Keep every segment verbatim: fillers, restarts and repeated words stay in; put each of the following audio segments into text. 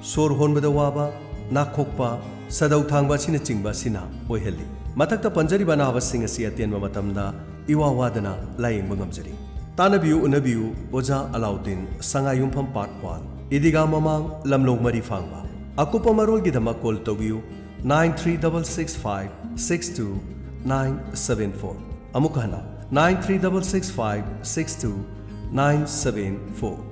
ꯁꯣꯔ ꯍꯣꯟꯕꯗ ꯋꯥꯕ, ꯅꯥꯈꯣꯛꯄ, ꯁꯥꯗꯧ ꯊꯥꯡꯕ ꯑꯁꯤꯅꯆꯤꯡꯕ ꯑꯁꯤꯅ ꯑꯣꯏꯍꯜꯂꯤ꯫ ꯃꯊꯛꯇ ꯄꯟꯖꯔꯤꯕ ꯑꯅꯥꯕꯁꯤꯡ ꯑꯁꯤ ꯑꯇꯦꯟꯕ ꯃꯇꯝꯗ ꯏꯋꯥ ꯋꯥꯗꯅ ꯂꯥꯌꯦꯡꯕ ꯉꯝꯖꯔꯤ꯫ ꯇꯥꯟꯅꯕꯤꯌꯨ, ꯎꯅꯕꯤꯌꯨ, ꯑꯣꯖꯥ ꯑꯂꯥꯎꯗꯤꯟ, ꯁꯉꯥꯏꯌꯨꯝꯐꯝ ꯄꯥꯔꯠ ꯋꯥꯟ, ꯏꯗꯤꯒꯥ ꯃꯃꯥꯡ, ꯂꯝꯂꯣꯡ ꯃꯔꯤ ꯐꯥꯡꯕ꯫ ꯑꯀꯨꯞꯄ ꯃꯔꯣꯜꯒꯤꯗꯃꯛ ꯀꯣꯜ ꯇꯧꯕꯤꯌꯨ, nine three double six five six two nine seven four. ꯑꯃꯨꯛ ꯍꯟꯅ, nine three double six five six two nine seven four.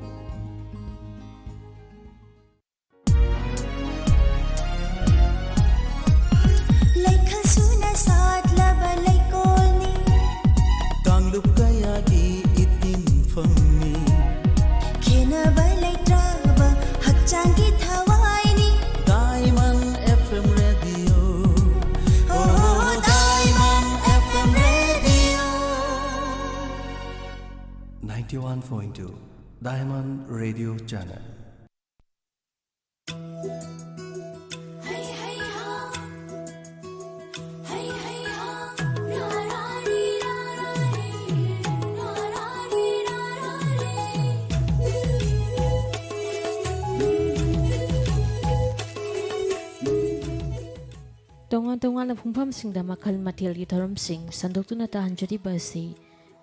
ꯂꯩꯈꯜ ꯁꯨꯅ ꯁꯥꯠꯂꯕ ꯂꯩꯀꯣꯜꯅꯤ꯫ ꯀꯥꯡꯂꯨꯞ ꯀꯌꯥꯒꯤ ꯏꯇꯤꯟꯐꯝꯅꯤ꯫ ꯈꯦꯟꯅꯕ ꯂꯩꯇ꯭ꯔꯕ ꯍꯛꯆꯥꯡꯒꯤ ꯊꯋꯥꯏꯅꯤ꯫ Diamond F M Radio. Oh, Diamond F M Radio. Ninety-one point two Diamond Radio Channel. ꯇꯣꯉꯥꯟ ꯇꯣꯉꯥꯟꯕ ꯄꯨꯡꯐꯝꯁꯤꯡꯗ ꯃꯈꯜ ꯃꯊꯦꯜꯒꯤ ꯊꯧꯔꯝꯁꯤꯡ ꯁꯟꯗꯣꯛꯇꯨꯅ ꯇꯥꯍꯟꯖꯔꯤꯕ ꯑꯁꯤ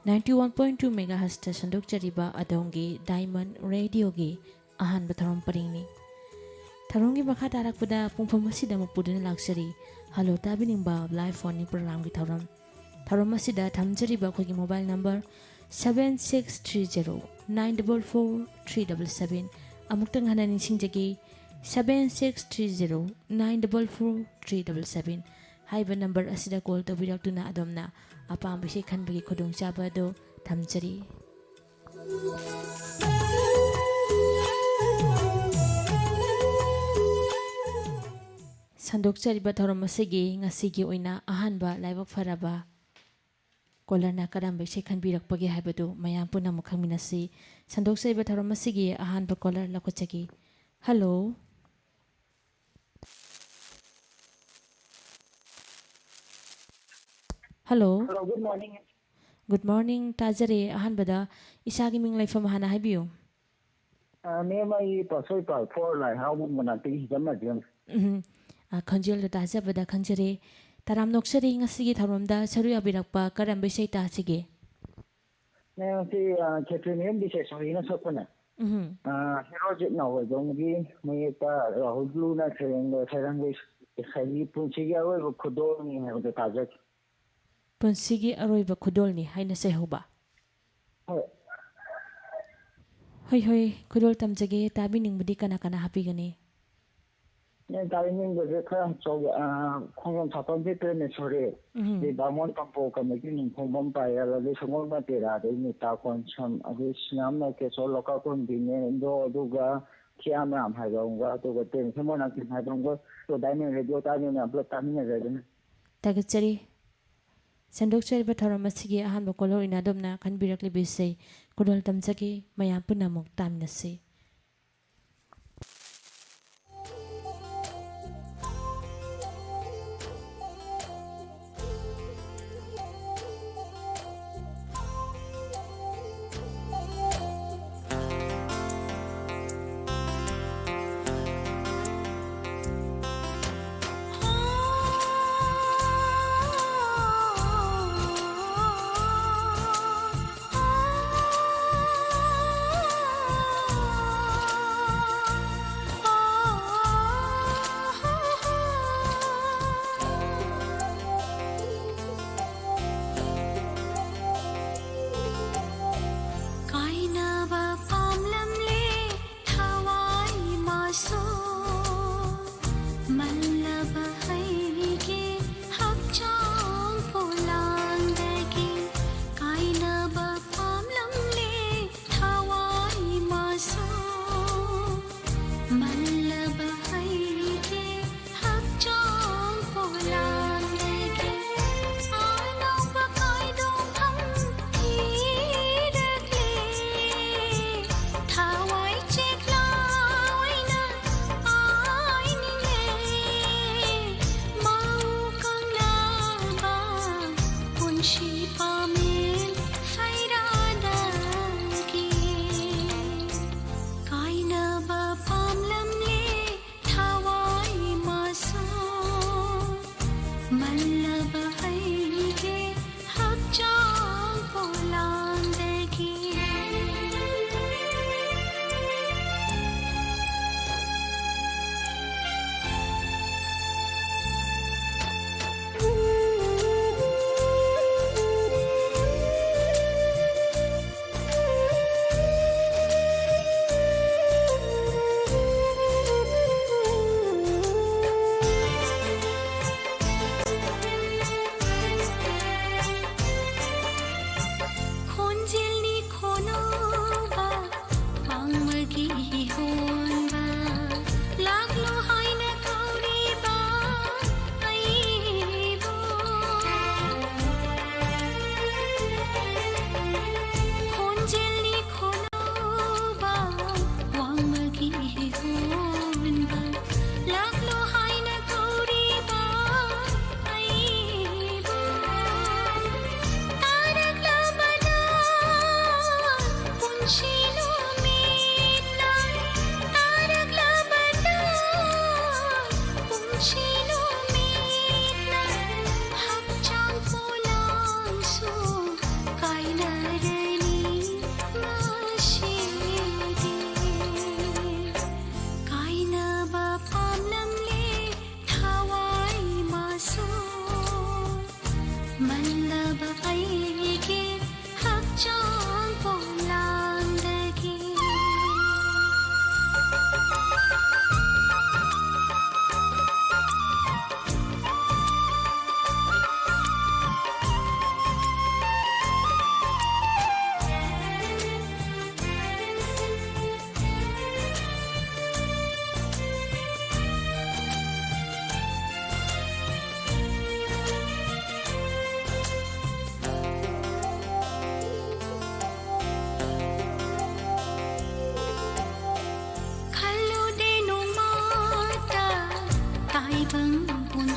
ninety one point two megahertzꯇ ꯁꯟꯗꯣꯛꯆꯔꯤꯕ ꯑꯗꯣꯝꯒꯤ Diamond Radioꯒꯤ ꯑꯍꯥꯟꯕ ꯊꯧꯔꯝ ꯄꯔꯤꯡꯅꯤ꯫ ꯊꯧꯔꯝꯒꯤ ꯃꯈꯥ ꯇꯥꯔꯛꯄꯗ ꯄꯨꯡꯐꯝ ꯑꯁꯤꯗ ꯑꯃꯨꯛ ꯄꯨꯗꯨꯅ ꯂꯥꯛꯆꯔꯤ Hello ꯇꯥꯕꯤꯅꯤꯡꯕ live phone-in programmeꯒꯤ ꯊꯧꯔꯝ꯫ ꯊꯧꯔꯝ ꯑꯁꯤꯗ ꯊꯝꯖꯔꯤꯕ ꯑꯩꯈꯣꯏꯒꯤ mobile number seven six three zero nine double four three double seven꯫ ꯑꯃꯨꯛꯇꯪ ꯍꯟꯅ ꯅꯤꯡꯁꯤꯡꯖꯒꯦ, seven six three zero nine double four three double seven꯫ ꯍꯥꯏꯔꯤꯕ number ꯑꯁꯤꯗ call ꯇꯧꯕꯤꯔꯛꯇꯨꯅ ꯑꯗꯣꯝꯅ ꯑꯄꯥꯝꯕ ꯏꯁꯩ ꯈꯟꯕꯒꯤ ꯈꯨꯗꯣꯡꯆꯥꯕ ꯑꯗꯨ ꯊꯝꯖꯔꯤ꯫ ꯁꯟꯗꯣꯛꯆꯔꯤꯕ ꯊꯧꯔꯝ ꯑꯁꯤꯒꯤ ꯉꯁꯤꯒꯤ ꯑꯣꯏꯅ ꯑꯍꯥꯟꯕ ꯂꯥꯏꯕꯛ ꯐꯔꯕ caller-ꯅ ꯀꯔꯝꯕ ꯏꯁꯩ ꯈꯟꯕꯤꯔꯛꯄꯒꯦ ꯍꯥꯏꯕꯗꯨ ꯃꯌꯥꯝ ꯄꯨꯟꯅ ꯑꯃꯨꯛ ꯈꯪꯃꯤꯟꯅꯁꯤ꯫ ꯁꯟꯗꯣꯛꯆꯔꯤꯕ ꯊꯧꯔꯝ ꯑꯁꯤꯒꯤ ꯑꯍꯥꯟꯕ caller ꯂꯧꯈꯠꯆꯒꯦ꯫ Hello꯫ Hello꯫ Hello, good morning. Good morning, ꯇꯥꯖꯔꯦ꯫ ꯑꯍꯥꯟꯕꯗ ꯏꯁꯥꯒꯤ ꯃꯤꯡ ꯂꯩꯐꯝ ꯍꯥꯟꯅ ꯍꯥꯏꯕꯤꯌꯨ꯫ ꯑ, ꯃꯦꯝ, ꯑꯩ ꯄꯥꯁꯣꯏ ꯄꯥꯜ ꯐꯣꯔ ꯂꯥꯏ ꯍꯔꯥꯎꯕꯝ ꯃꯅꯥꯛꯇꯒꯤ ꯍꯤꯖꯝ ꯃꯖꯦꯝ꯫ ꯎꯝ꯫ ꯑ, ꯈꯣꯟꯖꯦꯜꯗꯣ ꯇꯥꯖꯕꯗ ꯈꯪꯖꯔꯦ꯫ ꯇꯔꯥꯝꯅ ꯑꯣꯛꯆꯔꯤ, ꯉꯁꯤꯒꯤ ꯊꯧꯔꯝꯗ ꯁꯔꯨꯛ ꯌꯥꯕꯤꯔꯛꯄ ꯀꯔꯝꯕ ꯏꯁꯩ ꯇꯥꯁꯤꯒꯦ? ꯃꯦꯝ, ꯁꯤ, ꯑ, ꯈꯦꯇ꯭ꯔꯤꯃꯌꯨꯝ ꯕꯤꯁꯦꯁꯣꯔꯤꯅ ꯁꯛꯄꯅꯦ꯫ ꯎꯝ꯫ ꯑ, ꯍꯦꯔꯣꯖꯤꯠ ꯅꯥꯎꯕꯣꯏꯖꯣꯝꯒꯤ ꯃꯌꯦꯛꯇ ꯔꯥꯍꯨꯜ ꯕ꯭ꯂꯨꯅ ꯁꯩꯔꯦꯡꯗ ꯁꯩꯔꯪꯒꯤ ꯏꯁꯩꯒꯤ ꯄꯨꯟꯁꯤꯒꯤ ꯑꯔꯣꯏꯕ ꯈꯨꯗꯣꯜꯅꯤ ꯍꯥꯏꯕꯗꯣ ꯇꯥꯖꯒꯦ꯫ ꯄꯨꯟꯁꯤꯒꯤ ꯑꯔꯣꯏꯕ ꯈꯨꯗꯣꯜꯅꯤ ꯍꯥꯏꯅ ꯁꯩꯍꯧꯕ꯫ ꯍꯣꯏ꯫ ꯍꯣꯏ, ꯍꯣꯏ, ꯈꯨꯗꯣꯜ ꯇꯝꯖꯒꯦ꯫ ꯇꯥꯕꯤꯅꯤꯡꯕꯗꯤ ꯀꯅꯥ ꯀꯅꯥ ꯍꯥꯞꯄꯤꯒꯅꯤ? ꯑꯩꯅ ꯇꯥꯕꯤꯅꯤꯡꯕꯁꯦ ꯈꯔ ꯑꯆꯧꯕ, ꯑ, ꯈꯣꯡꯖꯣꯝ ꯁꯥꯄꯝ ꯄꯦꯝꯃꯦꯁꯣꯔꯤ, ꯎꯝ꯫ ꯑꯗꯩ ꯕꯥꯃꯣꯟ ꯀꯝꯄꯣ ꯀꯃꯤꯇꯤ ꯅꯤꯡꯈꯣꯡꯕꯝ ꯄꯥꯌꯦꯜ, ꯑꯗꯩ ꯁꯒꯣꯜꯕꯟ ꯇꯦꯔꯥꯗꯩ ꯅꯤꯇꯥ ꯀꯣꯟꯁꯝ, ꯑꯗꯩ ꯁꯤꯅꯥꯝ ꯂꯣꯀꯦꯁꯣꯔ ꯂꯣꯀꯥ ꯀꯣꯟꯕꯤꯅꯦ, ꯑꯗꯣ, ꯑꯗꯨꯒ ꯈꯤꯌꯥꯃꯔꯥꯝ ꯍꯥꯏꯕ ꯑꯃꯒ, ꯑꯗꯨꯒ ꯇꯦꯟꯁꯟ ꯃꯣꯏꯔꯥꯡꯊꯦꯝ ꯍꯥꯏꯕ ꯑꯃꯒ, ꯑꯗꯣ ꯗꯥꯏꯃꯟ ꯔꯦꯗꯤꯑꯣ ꯇꯥꯕꯤꯕ ꯃꯌꯥꯝ ꯄꯨꯂꯞ ꯇꯥꯃꯤꯟꯅꯖꯒꯅꯤ꯫ ꯊꯥꯒꯠꯆꯔꯤ꯫ ꯁꯟꯗꯣꯛꯆꯔꯤꯕ ꯊꯧꯔꯝ ꯑꯁꯤꯒꯤ ꯑꯍꯥꯟꯕ caller ꯑꯣꯏꯅ ꯑꯗꯣꯝꯅ ꯈꯟꯕꯤꯔꯛꯂꯤꯕ ꯏꯁꯩ ꯈꯨꯗꯣꯜ ꯇꯝꯖꯒꯦ꯫ ꯃꯌꯥꯝ ꯄꯨꯝꯅꯃꯛ ꯇꯥꯃꯤꯟꯅꯁꯤ꯫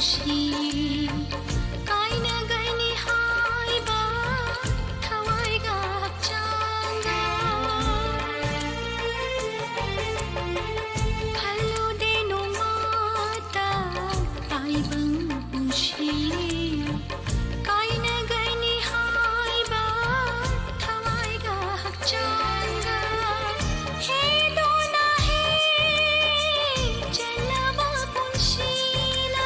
ꯁꯤ ꯀꯥꯏꯅꯒꯅꯤ ꯍꯥꯏꯕ ꯊꯋꯥꯏꯒ ꯍꯛꯆꯥꯡꯒ ꯈꯜꯂꯨꯗꯦ ꯅꯣꯡꯃꯇ ꯇꯥꯏꯕꯪ ꯄꯨꯟꯁꯤ ꯀꯥꯏꯅꯒꯅꯤ ꯍꯥꯏꯕ ꯊꯋꯥꯏꯒ ꯍꯛꯆꯥꯡꯒ ꯍꯦꯗꯣꯅ ꯍꯦ ꯆꯜꯂꯕ ꯄꯨꯟꯁꯤꯅ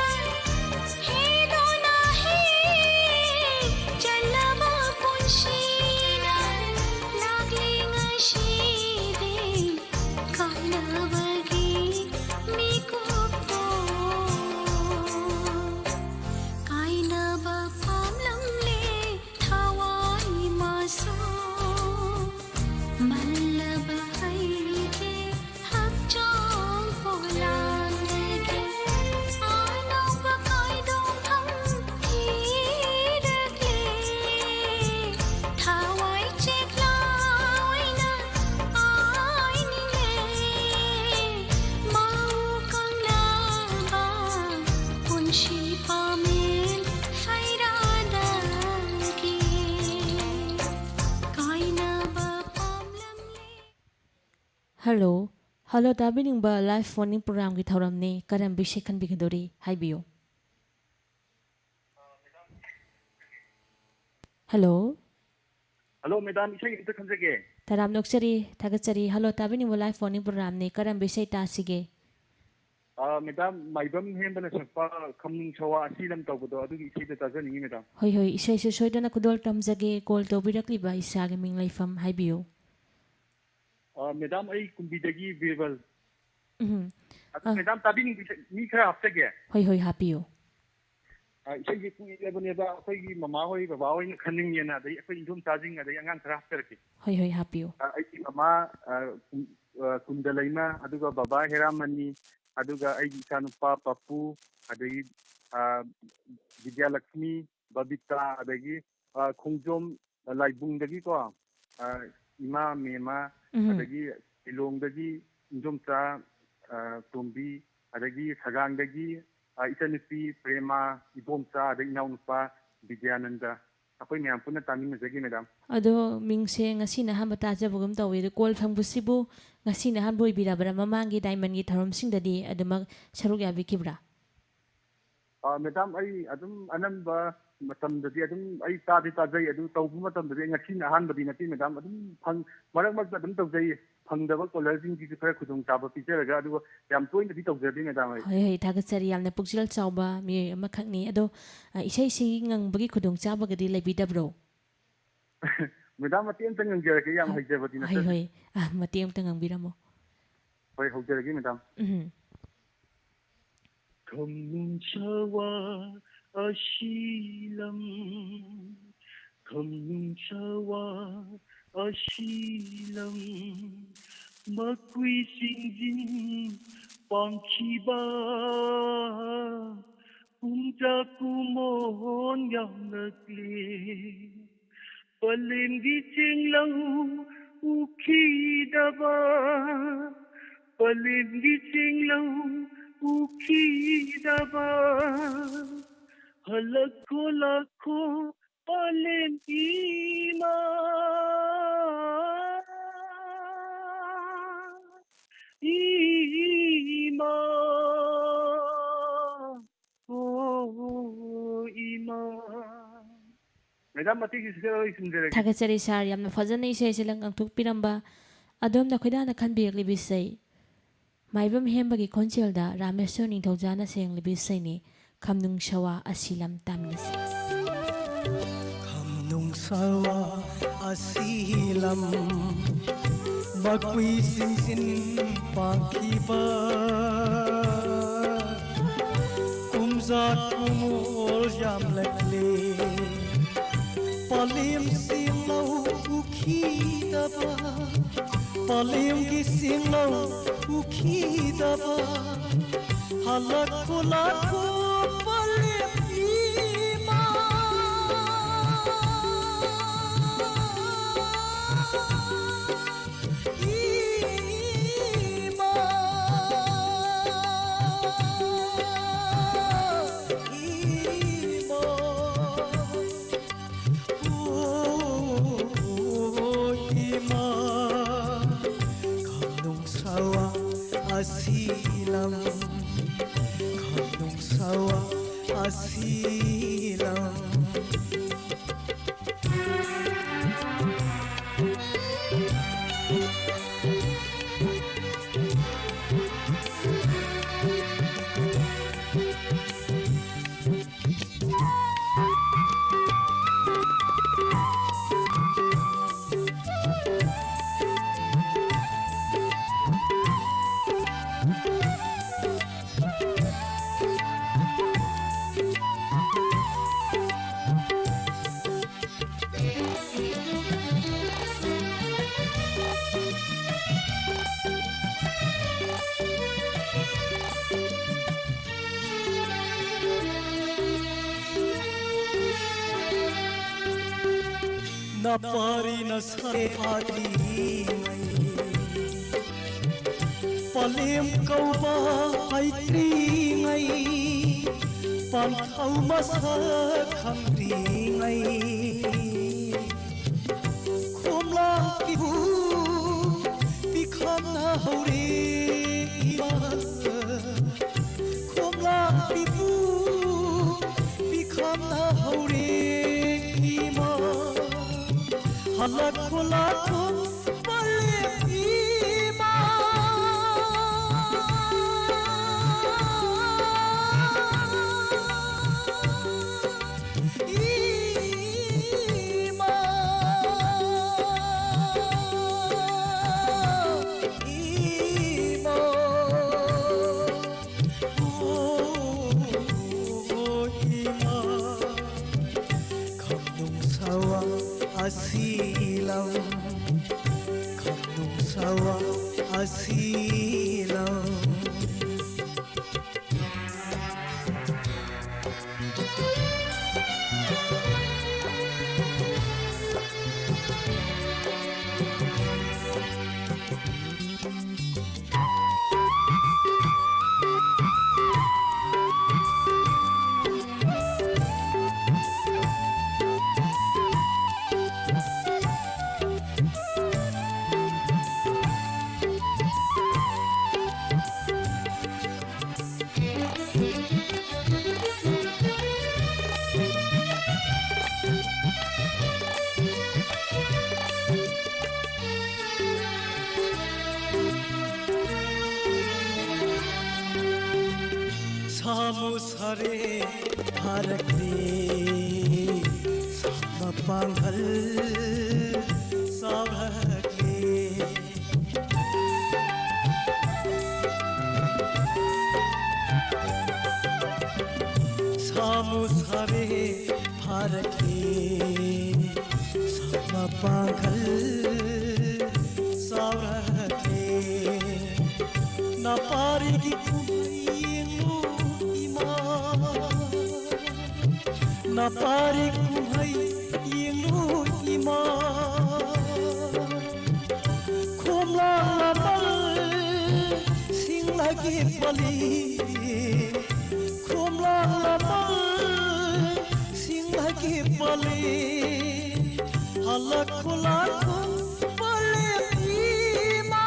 ꯍꯦꯗꯣꯅ ꯍꯦ ꯆꯜꯂꯕ ꯄꯨꯟꯁꯤꯅ ꯂꯥꯛꯂꯤ ꯉꯁꯤꯗꯤ ꯀꯥꯏꯅꯕꯒꯤ ꯃꯤꯀꯨꯞꯇꯣ ꯀꯥꯏꯅꯕ ꯄꯥꯝꯂꯝꯂꯦ ꯊꯋꯥꯏ ꯃꯁꯨ ꯃꯜꯂꯕ ꯑꯩꯒꯤ ꯍꯛꯆꯥꯡ ꯄꯣꯂꯥꯡꯗꯒꯤ ꯑꯅꯧꯕ ꯀꯥꯏꯗꯣꯡꯐꯝ ꯊꯤꯔꯛꯂꯦ ꯊꯋꯥꯏ ꯆꯦꯛꯂꯥꯎꯅ ꯍꯥꯏꯅꯤꯡꯂꯦ ꯃꯧ ꯀꯪꯂꯕ ꯄꯨꯟꯁꯤ ꯄꯥꯃꯦꯟ ꯐꯩꯔꯥꯗꯒꯤ ꯀꯥꯏꯅꯕ ꯄꯥꯝꯂꯝꯂꯦ꯫ ꯍꯜꯂꯣ꯫ ꯍꯜꯂꯣ, ꯇꯥꯕꯤꯅꯤꯡꯕ ꯂꯥꯏꯐ ꯐꯣꯟ ꯏꯟ ꯄ꯭ꯔꯣꯒ꯭ꯔꯥꯝꯒꯤ ꯊꯧꯔꯝꯅꯤ꯫ ꯀꯔꯝꯕ ꯏꯁꯩ ꯈꯟꯕꯤꯒꯗꯧꯔꯤ? ꯍꯥꯏꯕꯤꯌꯨ꯫ ꯍꯜꯂꯣ꯫ ꯍꯜꯂꯣ, ꯃꯦꯗꯥꯝ, ꯏꯁꯩ ꯑꯝꯇ ꯈꯟꯖꯒꯦ꯫ ꯇꯔꯥꯝꯅ ꯑꯣꯛꯆꯔꯤ, ꯊꯥꯒꯠꯆꯔꯤ꯫ ꯍꯜꯂꯣ, ꯇꯥꯕꯤꯅꯤꯡꯕ ꯂꯥꯏꯐ ꯐꯣꯟ ꯏꯟ ꯄ꯭ꯔꯣꯒ꯭ꯔꯥꯝꯅꯤ꯫ ꯀꯔꯝꯕ ꯏꯁꯩ ꯇꯥꯁꯤꯒꯦ? ꯑ, ꯃꯦꯗꯥꯝ, ꯃꯥꯏꯕꯝ ꯍꯦꯝꯕꯅ ꯁꯛꯄ ꯈꯝꯅꯤꯡ ꯁꯋꯥ ꯑꯁꯤ ꯂꯝ ꯇꯧꯕꯗꯣ, ꯑꯗꯨꯒꯤ ꯏꯁꯩꯗꯣ ꯇꯥꯖꯅꯤꯡꯉꯤ, ꯃꯦꯗꯥꯝ꯫ ꯍꯣꯏ, ꯍꯣꯏ, ꯏꯁꯩꯁꯨ ꯁꯣꯏꯗꯅ ꯈꯨꯗꯣꯜ ꯇꯝꯖꯒꯦ꯫ ꯀꯣꯜ ꯇꯧꯕꯤꯔꯛꯂꯤꯕ ꯏꯁꯥꯒꯤ ꯃꯤꯡ ꯂꯩꯐꯝ ꯍꯥꯏꯕꯤꯌꯨ꯫ ꯑ, ꯃꯦꯗꯥꯝ, ꯑꯩ ꯀꯨꯝꯕꯤꯗꯒꯤ ꯕꯤꯔꯕꯜ꯫ ꯎꯝ꯫ ꯑꯗꯨ ꯑ꯫ ꯃꯦꯗꯥꯝ, ꯇꯥꯕꯤꯅꯤꯡꯕ ꯏꯁꯩ ꯃꯤ ꯈꯔ ꯍꯥꯞꯆꯒꯦ꯫ ꯍꯣꯏ, ꯍꯣꯏ, ꯍꯥꯞꯄꯤꯌꯨ꯫ ꯑ, ꯏꯁꯩꯁꯦ ꯀꯨꯏꯔꯕꯅꯦꯕ, ꯑꯩꯈꯣꯏꯒꯤ ꯃꯃꯥ ꯍꯣꯏ, ꯕꯕꯥ ꯍꯣꯏꯅ ꯈꯟꯅꯤꯡꯉꯦꯅ, ꯑꯗꯩ ꯑꯩꯈꯣꯏ ꯏꯟꯗꯣꯝꯆꯥꯁꯤꯡ, ꯑꯗꯩ ꯑꯉꯥꯡ ꯈꯔ ꯍꯥꯞꯆꯔꯛꯀꯦ꯫ ꯍꯣꯏ, ꯍꯣꯏ, ꯍꯥꯞꯄꯤꯌꯨ꯫ ꯑ, ꯑꯩꯒꯤ ꯃꯃꯥ, ꯑ, ꯀꯨꯝ-, ꯑ, ꯀꯨꯟꯗ ꯂꯩꯃ, ꯑꯗꯨꯒ ꯕꯕꯥ ꯍꯦꯔꯥꯃꯅꯤ, ꯑꯗꯨꯒ ꯑꯩꯒꯤ ꯏꯆꯥꯅꯨꯄꯥ ꯄꯄꯨ, ꯑꯗꯒꯤ, ꯑ, ꯕꯤꯗ꯭ꯌꯥꯂꯛꯁꯃꯤ, ꯕꯕꯤꯇꯥ, ꯑꯗꯒꯤ, ꯑ, ꯈꯣꯡꯖꯣꯝ, ꯑ, ꯂꯥꯏꯕꯨꯡꯗꯒꯤꯀꯣ, ꯑ, ꯏꯃꯥ ꯃꯦꯃ, ꯎꯝ꯫ ꯑꯗꯒꯤ ꯂꯤꯂꯣꯡꯗꯒꯤ ꯏꯟꯗꯣꯝꯆꯥ, ꯑ, ꯇꯣꯝꯕꯤ, ꯑꯗꯒꯤ ꯁꯒꯥꯡꯗꯒꯤ, ꯑ, ꯏꯆꯟꯅꯨꯄꯤ ꯄ꯭ꯔꯦꯃ, ꯏꯕꯣꯝꯆꯥ, ꯑꯗꯩ ꯏꯅꯥꯎꯅꯨꯄꯥ ꯕꯤꯗ꯭ꯌꯥꯅꯟꯗ, ꯑꯩꯈꯣꯏ ꯃꯌꯥꯝ ꯄꯨꯟꯅ ꯇꯥꯃꯤꯟꯅꯖꯒꯦ, ꯃꯦꯗꯥꯝ꯫ ꯑꯗꯣ ꯃꯤꯡꯁꯦ ꯉꯁꯤꯅ ꯑꯍꯥꯟꯕ ꯇꯥꯖꯕꯒꯨꯝ ꯇꯧꯏ꯫ ꯑꯗꯣ ꯀꯣꯜ ꯐꯪꯕꯁꯤꯕꯨ ꯉꯁꯤꯅ ꯑꯍꯥꯟꯕ ꯑꯣꯏꯕꯤꯔꯕ꯭ꯔꯥ? ꯃꯃꯥꯡꯒꯤ ꯗꯥꯏꯃꯟꯒꯤ ꯊꯧꯔꯝꯁꯤꯡꯗꯗꯤ ꯑꯗꯨꯃꯛ ꯁꯔꯨꯛ ꯌꯥꯕꯤꯈꯤꯕ꯭ꯔꯥ? ꯑ, ꯃꯦꯗꯥꯝ, ꯑꯩ ꯑꯗꯨꯝ ꯑꯅꯝꯕ ꯃꯇꯝꯗꯗꯤ ꯑꯗꯨꯝ ꯑꯩ ꯇꯥꯗꯤ ꯇꯥꯖꯩ꯫ ꯑꯗꯨ ꯇꯧꯕ ꯃꯇꯝꯗꯗꯤ ꯑꯩ ꯉꯁꯤꯅ ꯑꯍꯥꯟꯕꯗꯤ ꯅꯠꯇꯦ, ꯃꯦꯗꯥꯝ꯫ ꯑꯗꯨꯝ ꯐꯪ-, ꯃꯔꯛ ꯃꯔꯛꯇ ꯑꯗꯨꯝ ꯇꯧꯖꯩ꯫ ꯐꯪꯗꯕ ꯀꯣꯂꯔꯁꯤꯡꯒꯤꯁꯨ ꯈꯔ ꯈꯨꯗꯣꯡꯆꯥꯕ ꯄꯤꯖꯔꯒ, ꯑꯗꯨꯒ ꯌꯥꯝ ꯇꯣꯏꯅꯗꯤ ꯇꯧꯖꯗꯦ, ꯃꯦꯗꯥꯝ, ꯑꯩ꯫ ꯍꯣꯏ, ꯍꯣꯏ, ꯊꯥꯒꯠꯆꯔꯤ꯫ ꯌꯥꯝꯅ ꯄꯨꯛꯆꯦꯜ ꯆꯥꯎꯕ ꯃꯤꯑꯣꯏ ꯑꯃꯈꯛꯅꯤ꯫ ꯑꯗꯣ, ꯑ, ꯏꯁꯩꯁꯤ ꯉꯪꯕꯒꯤ ꯈꯨꯗꯣꯡꯆꯥꯕꯒꯗꯤ ꯂꯩꯕꯤꯗꯕ꯭ꯔꯣ? ꯃꯦꯗꯥꯝ, ꯃꯇꯦꯛ ꯑꯝꯇ ꯉꯪꯖꯔꯛꯀꯦ, ꯌꯥꯝ ꯍꯩꯖꯕꯗꯤ ꯍꯣꯏ, ꯅꯠꯆꯗꯦ꯫ ꯍꯣꯏ꯫ ꯑ, ꯃꯇꯦꯛ ꯑꯝꯇ ꯉꯪꯕꯤꯔꯝꯃꯣ꯫ ꯍꯣꯏ, ꯍꯧꯖꯔꯒꯦ, ꯃꯦꯗꯥꯝ꯫ ꯎꯝ꯫ ꯈꯝꯅꯨꯡ ꯁꯋꯥ ꯑꯁꯤꯂꯝ, ꯈꯝꯅꯨꯡ ꯁꯋꯥ ꯑꯁꯤꯂꯝ, ꯃꯈꯨꯏ ꯁꯤꯡꯖꯤꯟ ꯄꯥꯡꯈꯤꯕ ꯀꯨꯝꯖꯥ ꯀꯨꯝꯑꯣꯟ ꯌꯥꯝꯂꯛꯂꯦ꯫ ꯄꯂꯦꯝꯒꯤ ꯆꯤꯡꯂꯧ ꯎꯈꯤꯗꯕ, ꯄꯂꯦꯝꯒꯤ ꯆꯤꯡꯂꯧ ꯎꯈꯤꯗꯕ, ꯍꯜꯂꯛꯈꯣ ꯂꯥꯛꯈꯣ ꯄꯂꯦꯝ ꯏꯃꯥ, ꯏꯃꯥ, ꯑꯣ ꯏꯃꯥ꯫ ꯃꯦꯗꯥꯝ, ꯃꯇꯦꯛꯁꯤ ꯁꯤꯗ ꯂꯣꯏꯁꯤꯟꯖꯔꯒꯦ꯫ ꯊꯥꯒꯠꯆꯔꯤ ꯁꯥꯔ, ꯌꯥꯝꯅ ꯐꯖꯅ ꯏꯁꯩꯁꯦ ꯂꯪ ꯉꯥꯡꯊꯣꯛꯄꯤꯔꯝꯕ꯫ ꯑꯗꯣꯝꯅ ꯈꯣꯏꯗꯥꯅ ꯈꯟꯕꯤꯔꯛꯂꯤꯕ ꯏꯁꯩ ꯃꯥꯏꯕꯝ ꯍꯦꯝꯕꯒꯤ ꯈꯣꯟꯖꯦꯜꯗ ꯔꯥꯃꯦꯁꯣꯔ ꯅꯤꯡꯊꯧꯖꯥꯅ ꯁꯩꯂꯦꯡꯂꯤꯕ ꯏꯁꯩꯅꯤ, ꯈꯝꯅꯨꯡ ꯁꯋꯥ ꯑꯁꯤꯂꯝ ꯇꯥꯃꯤꯟꯅꯁꯤ꯫ ꯈꯝꯅꯨꯡ ꯁꯋꯥ ꯑꯁꯤꯂꯝ, ꯃꯈꯨꯏ ꯁꯤꯡꯖꯤꯟ ꯄꯥꯡꯈꯤꯕ ꯀꯨꯝꯖꯥ ꯀꯨꯝꯑꯣꯜ ꯌꯥꯝꯂꯛꯂꯦ꯫ ꯄꯂꯦꯝ ꯁꯤꯡꯂꯧ ꯎꯈꯤꯗꯕ, ꯄꯂꯦꯝꯒꯤ ꯁꯤꯡꯂꯧ ꯎꯈꯤꯗꯕ, ꯍꯜꯂꯛꯈꯣ ꯂꯥꯛꯈꯣ ꯄꯂꯦꯝ ꯏꯃꯥ, ꯏꯃꯥ꯫ ꯑꯁꯤꯂꯝ, ꯈꯝꯅꯨꯡ ꯁꯋꯥ ꯑꯁꯤꯂꯝ꯫ ꯅꯄꯥꯔꯤ ꯅꯁꯥ ꯄꯥꯇꯤꯉꯩ, ꯄꯂꯦꯝ ꯀꯧꯕ ꯍꯩꯇ꯭ꯔꯤꯉꯩ, ꯄꯥꯟꯊꯧ ꯃꯁꯛ ꯈꯪꯗ꯭ꯔꯤꯉꯩ, ꯈꯣꯝꯂꯥꯛꯄꯤꯕꯨ ꯄꯤꯈꯝꯅ ꯍꯧꯔꯦ ꯏꯃꯥ꯫ ꯈꯣꯝꯂꯥꯛꯄꯤꯕꯨ ꯄꯤꯈꯝꯅ ꯍꯧꯔꯦ ꯏꯃꯥ꯫ ꯍꯜꯂꯛꯈꯣ ꯂꯥꯛꯈꯣ ꯄꯂꯦꯝ ꯏꯃꯥ꯫ ꯏꯃꯥ, ꯏꯃꯥ, ꯑꯣ, ꯏꯃꯥ, ꯈꯝꯅꯨꯡ ꯁꯋꯥ ꯑꯁꯤꯂꯝ꯫ ꯁꯥꯃꯨ ꯁꯥꯔꯦ ꯐꯥꯔꯛꯂꯦ, ꯁꯥ ꯃꯄꯥꯡꯒꯜ ꯆꯥꯎꯔꯛꯂꯦ꯫ ꯁꯥꯃꯨ ꯁꯥꯔꯦ ꯐꯥꯔꯛꯂꯦ, ꯁꯥ ꯃꯄꯥꯡꯒꯜ ꯆꯥꯎꯔꯛꯂꯦ꯫ ꯅꯄꯥꯔꯤꯒꯤ ꯀꯨꯝꯍꯩ ꯌꯦꯡꯂꯨ ꯏꯃꯥ, ꯅꯄꯥꯔꯤ ꯀꯨꯝꯍꯩ ꯌꯦꯡꯂꯨ ꯏꯃꯥ꯫ ꯈꯣꯝꯂꯥꯡ ꯂꯃꯜ ꯁꯤꯡꯂꯒꯤ ꯄꯜꯂꯤ, ꯈꯣꯝꯂꯥꯡ ꯂꯃꯜ ꯁꯤꯡꯂꯒꯤ ꯄꯜꯂꯤ꯫ ꯍꯜꯂꯛꯈꯣ ꯂꯥꯛꯈꯣ ꯄꯂꯦꯝ ꯏꯃꯥ꯫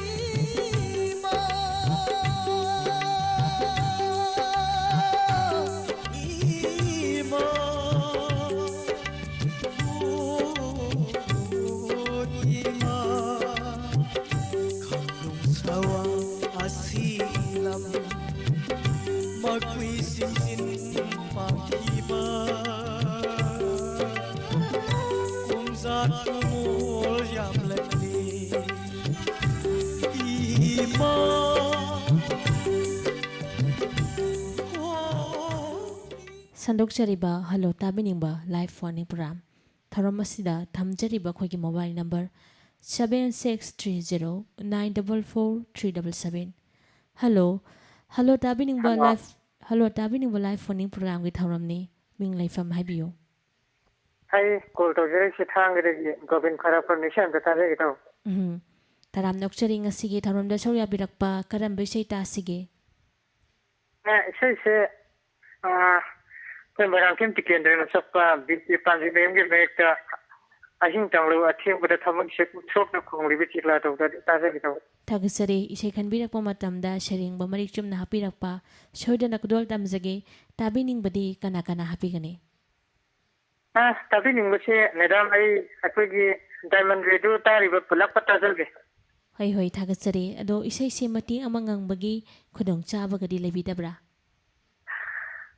ꯏꯃꯥ, ꯏꯃꯥ, ꯏꯃꯥ, ꯈꯝꯂꯨꯡ ꯁꯋꯥꯡ ꯑꯁꯤ ꯂꯝ ꯃꯈꯨꯏꯁꯤꯡ ꯄꯥꯝꯈꯤꯕ ꯀꯣꯡꯖꯥ ꯀꯨꯃꯣꯜ ꯌꯥꯝꯂꯛꯂꯤ ꯏꯃꯥ꯫ ꯁꯟꯗꯣꯛꯆꯔꯤꯕ ꯍꯜꯂꯣ ꯇꯥꯕꯤꯅꯤꯡꯕ live phone-ꯏꯟ program ꯊꯧꯔꯝ ꯑꯁꯤꯗ ꯊꯝꯖꯔꯤꯕ ꯑꯩꯈꯣꯏꯒꯤ mobile number seven six three zero nine double four three double seven꯫ Hello, hello ꯇꯥꯕꯤꯅꯤꯡꯕ ꯍꯜꯂꯣ꯫ Live, ꯍꯜꯂꯣ ꯇꯥꯕꯤꯅꯤꯡꯕ live phone-ꯏꯟ program-ꯒꯤ ꯊꯧꯔꯝꯅꯤ꯫ ꯃꯤꯡ ꯂꯩꯐꯝ ꯍꯥꯏꯕꯤꯌꯨ꯫ ꯑꯩ call ꯇꯧꯖꯔꯛꯏꯁꯦ ꯊꯥꯡꯒꯗꯒꯤ ꯒꯣꯕꯤꯟ ꯈ꯭ꯋꯥꯏꯔꯥꯛꯄꯝꯅꯤ꯫ ꯏꯁꯩ ꯑꯝꯇ ꯊꯥꯖꯒꯦ ꯇꯧꯕ꯫ ꯎꯝ, ꯇꯔꯥꯝꯅ ꯑꯣꯛꯆꯔꯤ꯫ ꯉꯁꯤꯒꯤ ꯊꯧꯔꯝꯗ ꯁꯔꯨꯛ ꯌꯥꯕꯤꯔꯛꯄ ꯀꯔꯝꯕ ꯏꯁꯩ ꯇꯥꯁꯤꯒꯦ? ꯑꯦ, ꯏꯁꯩꯁꯦ, ꯑ, ꯑꯩꯈꯣꯏ ꯃꯣꯏꯔꯥꯡꯊꯦꯝ ꯇꯤꯀꯦꯟꯗ꯭ꯔꯅ ꯁꯛꯄ ꯕꯤꯄꯤ ꯄꯥꯟꯖꯤꯃꯌꯨꯝꯒꯤ ꯃꯌꯦꯛꯇ "ꯑꯍꯤꯡ ꯇꯥꯡꯂꯕ ꯑꯊꯦꯡꯕꯗ ꯊꯃꯣꯏꯁꯦ ꯁꯣꯛꯅ ꯈꯣꯡꯂꯤꯕ ꯆꯤꯛꯂꯥ" ꯇꯧꯕꯗꯣ ꯑꯗꯨ ꯇꯥꯖꯒꯦ ꯇꯧꯕ꯫ ꯊꯥꯒꯠꯆꯔꯤ꯫ ꯏꯁꯩ ꯈꯟꯕꯤꯔꯛꯄ ꯃꯇꯝꯗ ꯁꯩꯔꯦꯡꯕ ꯃꯔꯤꯛ ꯆꯨꯝꯅ ꯍꯥꯞꯄꯤꯔꯛꯄ ꯁꯣꯏꯗꯅ ꯈꯨꯗꯣꯜ ꯇꯝꯖꯒꯦ꯫ ꯇꯥꯕꯤꯅꯤꯡꯕꯗꯤ ꯀꯅꯥ ꯀꯅꯥ ꯍꯥꯞꯄꯤꯒꯅꯤ? ꯑꯁ, ꯇꯥꯕꯤꯅꯤꯡꯕꯁꯦ ꯃꯦꯗꯥꯝ, ꯑꯩ ꯑꯩꯈꯣꯏꯒꯤ ꯗꯥꯏꯃꯟ ꯔꯦꯗꯤꯑꯣ ꯇꯥꯔꯤꯕ ꯄꯨꯂꯞꯀ ꯇꯥꯖꯒꯦ꯫ ꯍꯣꯏ, ꯍꯣꯏ, ꯊꯥꯒꯠꯆꯔꯤ꯫ ꯑꯗꯣ ꯏꯁꯩꯁꯦ ꯃꯇꯦꯛ ꯑꯃ ꯉꯪꯕꯒꯤ ꯈꯨꯗꯣꯡꯆꯥꯕꯒꯗꯤ ꯂꯩꯕꯤꯗꯕ꯭ꯔꯥ?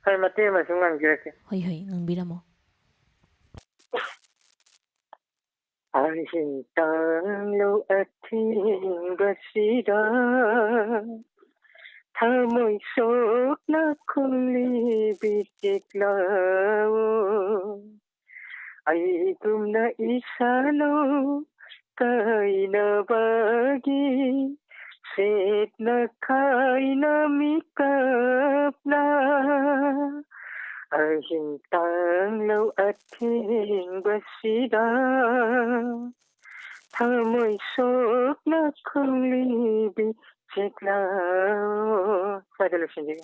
ꯍꯣꯏ, ꯃꯇꯦꯛ ꯑꯃ ꯁꯨꯝ ꯉꯪꯖꯔꯛꯀꯦ꯫ ꯍꯣꯏ, ꯍꯣꯏ, ꯉꯪꯕꯤꯔꯝꯃꯣ꯫ ꯑꯍꯤꯡ ꯇꯥꯡꯂꯧ ꯑꯊꯦꯡꯕꯁꯤꯗ ꯊꯃꯣꯏ ꯁꯣꯛꯅ ꯈꯣꯡꯂꯤꯕꯤ ꯆꯦꯛꯂꯥꯎ꯫ ꯑꯩꯒꯨꯝꯅ ꯏꯁꯥꯅꯧ ꯀꯥꯏꯅꯕꯒꯤ ꯁꯦꯠꯅ ꯈꯥꯏꯅ ꯃꯤꯀꯞꯅ ꯑꯍꯤꯡ ꯇꯥꯡꯂꯧ ꯑꯊꯦꯡꯕꯁꯤꯗ ꯊꯃꯣꯏ ꯁꯣꯛꯅ ꯈꯣꯡꯂꯤꯕꯤ ꯆꯦꯛꯂꯥꯎ꯫ ꯁ꯭ꯋꯥꯏꯗ ꯂꯣꯏꯁꯤꯟꯖꯒꯦ꯫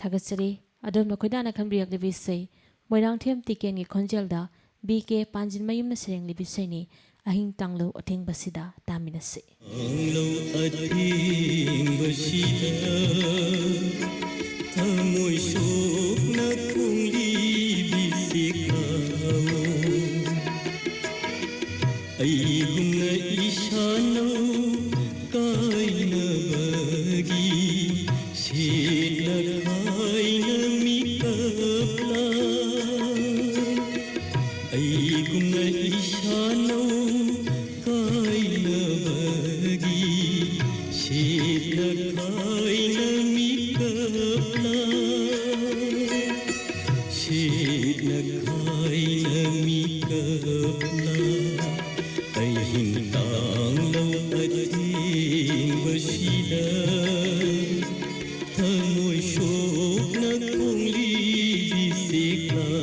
ꯊꯥꯒꯠꯆꯔꯤ꯫ ꯑꯗꯣꯝꯅ ꯈꯣꯏꯗꯥꯅ ꯈꯟꯕꯤꯔꯛꯂꯤꯕ ꯏꯁꯩ ꯃꯣꯏꯔꯥꯡꯊꯦꯝ ꯇꯤꯀꯦꯟꯒꯤ ꯈꯣꯟꯖꯦꯜꯗ ꯕꯤ ꯀꯦ ꯄꯥꯟꯖꯤꯟꯃꯌꯨꯝꯅ ꯁꯩꯔꯦꯡꯂꯤꯕ ꯏꯁꯩꯅꯤ꯫ ꯑꯍꯤꯡ ꯇꯥꯡꯂꯧ ꯑꯊꯦꯡꯕꯁꯤꯗ ꯇꯥꯃꯤꯟꯅꯁꯤ꯫ ꯇꯥꯡꯂꯧ ꯑꯊꯦꯡꯕꯁꯤꯗ ꯊꯃꯣꯏ ꯁꯣꯛꯅ ꯈꯣꯡꯂꯤꯕꯤ ꯆꯦꯛꯂꯥꯎ꯫ ꯑꯩꯒꯨꯝꯅ ꯏꯁꯥꯅꯧ ꯀꯥꯏꯅꯕꯒꯤ ꯁꯦꯠꯅ ꯈꯥꯏꯅ ꯃꯤꯀꯞꯂꯥ꯫ ꯑꯩꯒꯨꯝꯅ ꯏꯁꯥꯅꯧ ꯀꯥꯏꯅꯕꯒꯤ ꯁꯦꯠꯅ ꯈꯥꯏꯅ ꯃꯤꯀꯞꯂꯥ꯫ ꯁꯦꯠꯅ ꯈꯥꯏꯅ ꯃꯤꯀꯞꯂꯥ꯫ ꯑꯍꯤꯡ ꯇꯥꯡꯂꯧ ꯑꯊꯦꯡꯕꯁꯤꯗ ꯊꯃꯣꯏ ꯁꯣꯛꯅ ꯈꯣꯡꯂꯤꯕꯤ ꯆꯦꯛꯂꯥꯎ꯫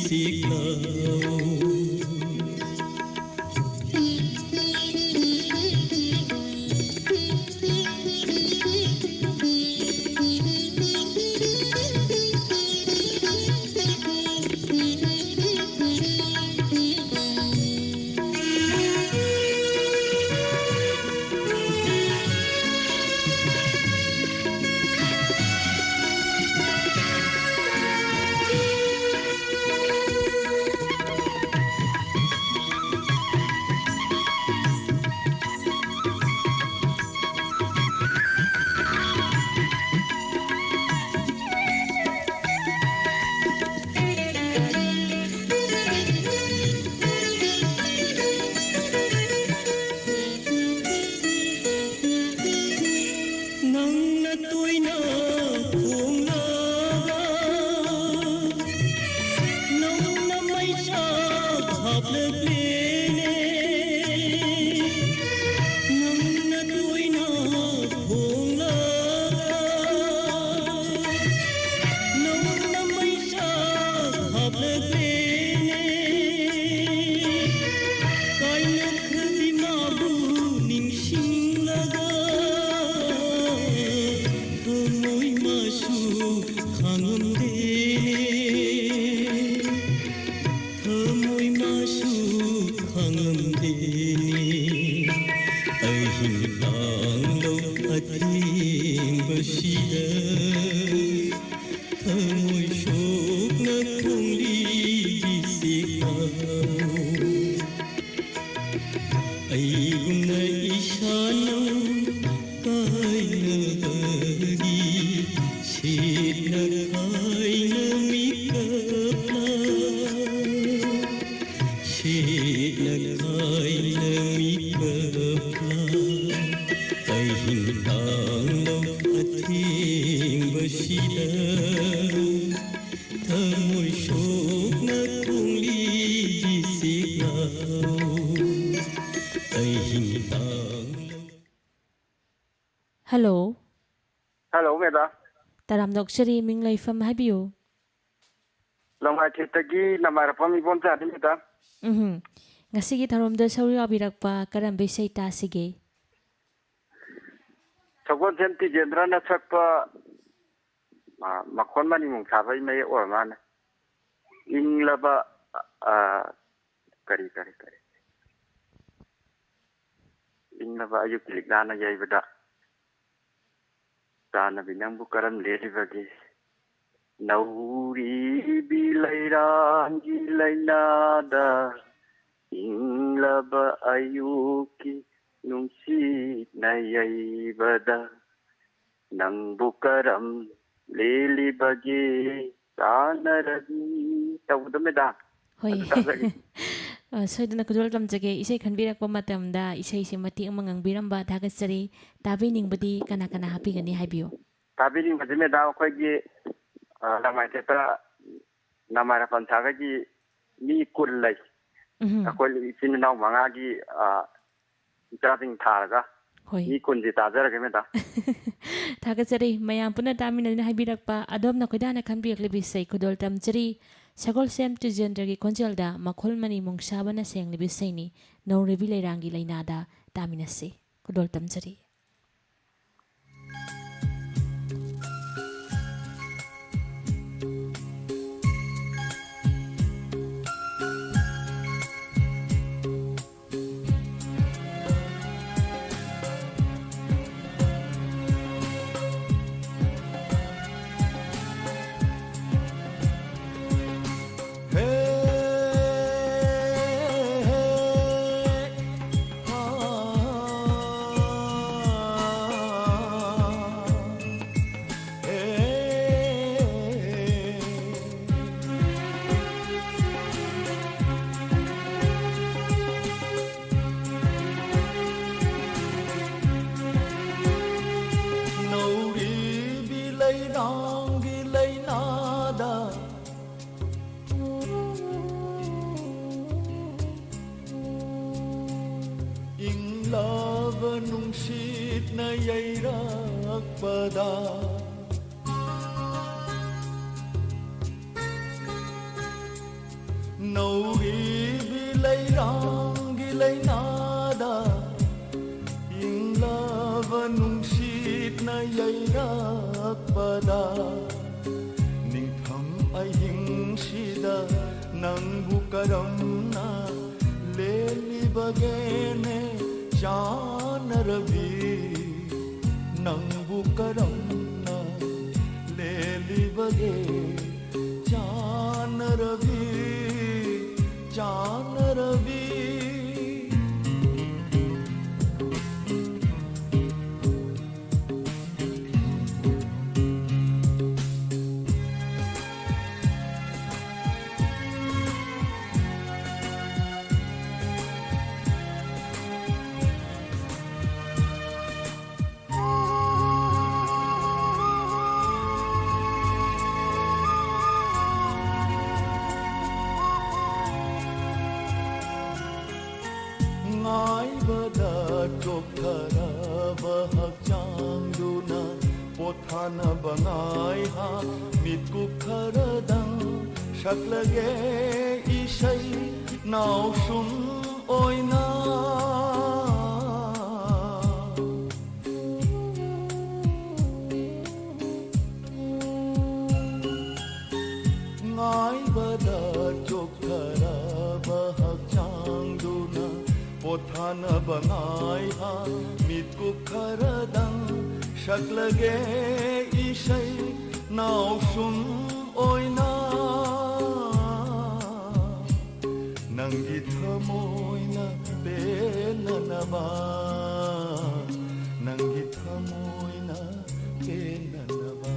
ꯇꯤꯛꯂꯥꯎ꯫ ꯅꯪꯅ ꯇꯣꯏꯅ ꯈꯣꯡꯂꯒ, ꯅꯪꯅ ꯃꯩꯆꯥꯛ ꯍꯥꯞꯂꯛꯂꯦꯅꯦ꯫ ꯅꯪꯅ ꯇꯣꯏꯅ ꯈꯣꯡꯂꯒ, ꯅꯪꯅ ꯃꯩꯆꯥꯛ ꯍꯥꯞꯂꯛꯂꯦꯅꯦ꯫ ꯀꯥꯏꯅꯈ꯭ꯔꯕꯤ ꯃꯥꯕꯨ ꯅꯤꯡꯁꯤꯡꯂꯒ, ꯊꯃꯣꯏ ꯃꯥꯁꯨ ꯈꯥꯡꯉꯝꯗꯦꯅꯦ꯫ ꯊꯃꯣꯏ ꯃꯥꯁꯨ ꯈꯥꯡꯉꯝꯗꯦꯅꯦ꯫ ꯑꯍꯤꯡ ꯂꯥꯡꯂꯧ ꯑꯊꯦꯡꯕꯁꯤꯗ, ꯊꯃꯣꯏ ꯁꯣꯛꯅ ꯈꯣꯡꯂꯤꯒꯤ ꯆꯦꯛꯂꯥꯎ꯫ ꯑꯩꯒꯨꯝꯅ ꯏꯁꯥꯅ ꯀꯥꯏꯅꯕꯒꯤ ꯁꯦꯠꯅ ꯈꯥꯏꯅ ꯃꯤꯀꯞꯅ, ꯁꯦꯠꯅ ꯈꯥꯏꯅ ꯃꯤꯀꯞꯅ꯫ ꯑꯍꯤꯡ ꯂꯥꯡꯂꯧ ꯑꯊꯦꯡꯕꯁꯤꯗ, ꯊꯃꯣꯏ ꯁꯣꯛꯅ ꯈꯣꯡꯂꯤꯒꯤ ꯆꯦꯛꯂꯥꯎ꯫ ꯑꯍꯤꯡ ꯂꯥꯡꯂꯧ꯫ ꯍꯜꯂꯣ꯫ Hello, madam. ꯇꯔꯥꯝꯅ ꯑꯣꯛꯆꯔꯤ, ꯃꯤꯡ ꯂꯩꯐꯝ ꯍꯥꯏꯕꯤꯌꯨ꯫ ꯂꯝꯉꯥꯏꯊꯦꯠꯇꯒꯤ ꯅꯃꯥꯏꯔꯛꯄꯝ ꯏꯕꯣꯝꯆꯥꯅꯤ, ꯃꯦꯗꯥꯝ꯫ ꯎꯝ꯫ ꯉꯁꯤꯒꯤ ꯊꯧꯔꯝꯗ ꯁꯔꯨꯛ ꯌꯥꯕꯤꯔꯛꯄ ꯀꯔꯝꯕ ꯏꯁꯩ ꯇꯥꯁꯤꯒꯦ? ꯁꯒꯣꯜꯁꯦꯝ ꯇꯤꯖꯦꯟꯗ꯭ꯔꯅ ꯁꯛꯄ, ꯑ, ꯃꯈꯣꯟ ꯃꯅꯤ ꯃꯨꯡꯁꯥꯕꯩ ꯃꯌꯦꯛ ꯑꯣꯏꯔ ꯃꯥꯜꯂꯦ꯫ ꯏꯪꯂꯕ, ꯑ, ꯀꯔꯤ, ꯀꯔꯤ, ꯀꯔꯤ? ꯏꯪꯂꯕ ꯑꯌꯨꯛꯀꯤ ꯂꯤꯛꯂꯥꯅ ꯌꯩꯕꯗ꯫ ꯆꯥꯟꯅꯕꯤ ꯅꯪꯕꯨ ꯀꯔꯝ ꯂꯦꯜꯂꯤꯕꯒꯦ? ꯅꯧꯔꯤꯕꯤ ꯂꯩꯔꯥꯡꯒꯤ ꯂꯩꯅꯥꯗ, ꯏꯪꯂꯕ ꯑꯌꯨꯛꯀꯤ ꯅꯨꯡꯁꯤꯠꯅ ꯌꯩꯕꯗ, ꯅꯪꯕꯨ ꯀꯔꯝ ꯂꯦꯜꯂꯤꯕꯒꯦ? ꯆꯥꯟꯅꯔꯕꯤ ꯇꯧꯕꯗꯣ, ꯃꯦꯗꯥꯝ꯫ ꯍꯣꯏ꯫ ꯑꯗꯨ ꯇꯥꯖꯒꯦ꯫ ꯑ, ꯁꯣꯏꯗꯅ ꯈꯨꯗꯣꯜ ꯇꯝꯖꯒꯦ꯫ ꯏꯁꯩ ꯈꯟꯕꯤꯔꯛꯄ ꯃꯇꯝꯗ ꯏꯁꯩꯁꯦ ꯃꯇꯦꯛ ꯑꯃ ꯉꯪꯕꯤꯔꯝꯕ ꯊꯥꯒꯠꯆꯔꯤ꯫ ꯇꯥꯕꯤꯅꯤꯡꯕꯗꯤ ꯀꯅꯥ ꯀꯅꯥ ꯍꯥꯞꯄꯤꯒꯅꯤ ꯍꯥꯏꯕꯤꯌꯨ꯫ ꯇꯥꯕꯤꯅꯤꯡꯕꯁꯦ, ꯃꯦꯗꯥꯝ, ꯑꯩꯈꯣꯏꯒꯤ, ꯑ, ꯂꯝꯉꯥꯏꯊꯦꯠꯇ ꯅꯃꯥꯏꯔꯛꯄꯝ ꯁꯥꯒꯩꯒꯤ ꯃꯤ ꯀꯨꯟ ꯂꯩ꯫ ꯎꯝ꯫ ꯑꯩꯈꯣꯏ ꯏꯆꯤꯟ ꯏꯅꯥꯎ ꯃꯉꯥꯒꯤ, ꯑ, ꯏꯆꯥꯁꯤꯡ ꯊꯥꯔꯒ ꯍꯣꯏ꯫ ꯃꯤ ꯀꯨꯟꯁꯦ ꯇꯥꯖꯔꯒꯦ, ꯃꯦꯗꯥꯝ꯫ ꯊꯥꯒꯠꯆꯔꯤ꯫ ꯃꯌꯥꯝ ꯄꯨꯟꯅ ꯇꯥꯃꯤꯟꯅꯗꯨꯅ ꯍꯥꯏꯕꯤꯔꯛꯄ, ꯑꯗꯣꯝꯅ ꯈꯣꯏꯗꯥꯅ ꯈꯟꯕꯤꯔꯛꯂꯤꯕ ꯏꯁꯩ ꯈꯨꯗꯣꯜ ꯇꯝꯖꯔꯤ꯫ ꯁꯒꯣꯜꯁꯦꯝ ꯇꯤꯖꯦꯟꯗ꯭ꯔꯒꯤ ꯈꯣꯟꯖꯦꯜꯗ ꯃꯈꯣꯜ ꯃꯅꯤ ꯃꯨꯡꯁꯥꯕꯅ ꯁꯦꯡꯂꯤꯕ ꯏꯁꯩꯅꯤ, ꯅꯧꯔꯤꯕꯤ ꯂꯩꯔꯥꯡꯒꯤ ꯂꯩꯅꯥꯗ꯫ ꯇꯥꯃꯤꯟꯅꯁꯤ꯫ ꯈꯨꯗꯣꯜ ꯇꯝꯖꯔꯤ꯫ ꯅꯧꯔꯤꯕꯤ ꯂꯩꯔꯥꯡꯒꯤ ꯂꯩꯅꯥꯗ ꯏꯪꯂꯕ ꯅꯨꯡꯁꯤꯠꯅ ꯌꯩꯔꯛꯄꯗ ꯅꯧꯔꯤꯕꯤ ꯂꯩꯔꯥꯡꯒꯤ ꯂꯩꯅꯥꯗ ꯏꯪꯂꯕ ꯅꯨꯡꯁꯤꯠꯅ ꯌꯩꯔꯛꯄꯗ, ꯅꯤꯡꯊꯝ ꯑꯍꯤꯡꯁꯤꯗ ꯅꯪꯕꯨ ꯀꯔꯝꯅ ꯂꯦꯜꯂꯤꯕꯒꯦꯅꯦ, ꯆꯥꯟꯅꯔꯕꯤ? ꯅꯪꯕꯨ ꯀꯔꯝꯅ ꯂꯦꯜꯂꯤꯕꯒꯦ, ꯆꯥꯟꯅꯔꯕꯤ, ꯆꯥꯟꯅꯔꯕꯤ? ꯉꯥꯏꯕꯗ ꯆꯣꯛꯊꯔꯕ ꯍꯛꯆꯥꯡꯗꯨꯅ ꯄꯣꯊꯥꯅꯕ ꯉꯥꯏꯍꯥꯛ ꯃꯤꯠꯀꯨꯞ ꯈꯔꯗꯪ ꯁꯛꯂꯒꯦ ꯏꯁꯩ ꯅꯥꯎꯁꯨꯝ ꯑꯣꯏꯅ꯫ ꯉꯥꯏꯕꯗ ꯆꯣꯛꯊꯔꯕ ꯍꯛꯆꯥꯡꯗꯨꯅ ꯄꯣꯊꯥꯅꯕ ꯉꯥꯏꯍꯥꯛ ꯃꯤꯠꯀꯨꯞ ꯈꯔꯗꯪ ꯁꯛꯂꯒꯦ ꯏꯁꯩ ꯅꯥꯎꯁꯨꯝ ꯑꯣꯏꯅ꯫ ꯅꯪꯒꯤ ꯊꯃꯣꯏꯅ ꯄꯦꯟꯅꯅꯕ, ꯅꯪꯒꯤ ꯊꯃꯣꯏꯅ ꯄꯦꯟꯅꯅꯕ꯫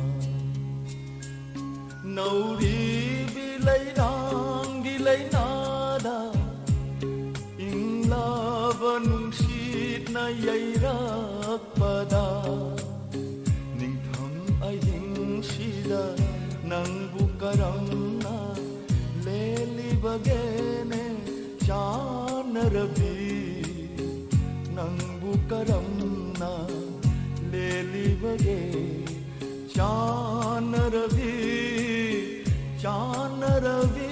ꯅꯧꯔꯤꯕꯤ ꯂꯩꯔꯥꯡꯒꯤ ꯂꯩꯅꯥꯗ ꯏꯪꯂꯕ ꯅꯨꯡꯁꯤꯠꯅ ꯌꯩꯔꯛꯄꯗ, ꯅꯤꯡꯊꯝ ꯑꯍꯤꯡꯁꯤꯗ ꯅꯪꯕꯨ ꯀꯔꯝꯅ ꯂꯦꯜꯂꯤꯕꯒꯦꯅꯦ, ꯆꯥꯟꯅꯔꯕꯤ? ꯅꯪꯕꯨ ꯀꯔꯝꯅ ꯂꯦꯜꯂꯤꯕꯒꯦ, ꯆꯥꯟꯅꯔꯕꯤ, ꯆꯥꯟꯅꯔꯕꯤ?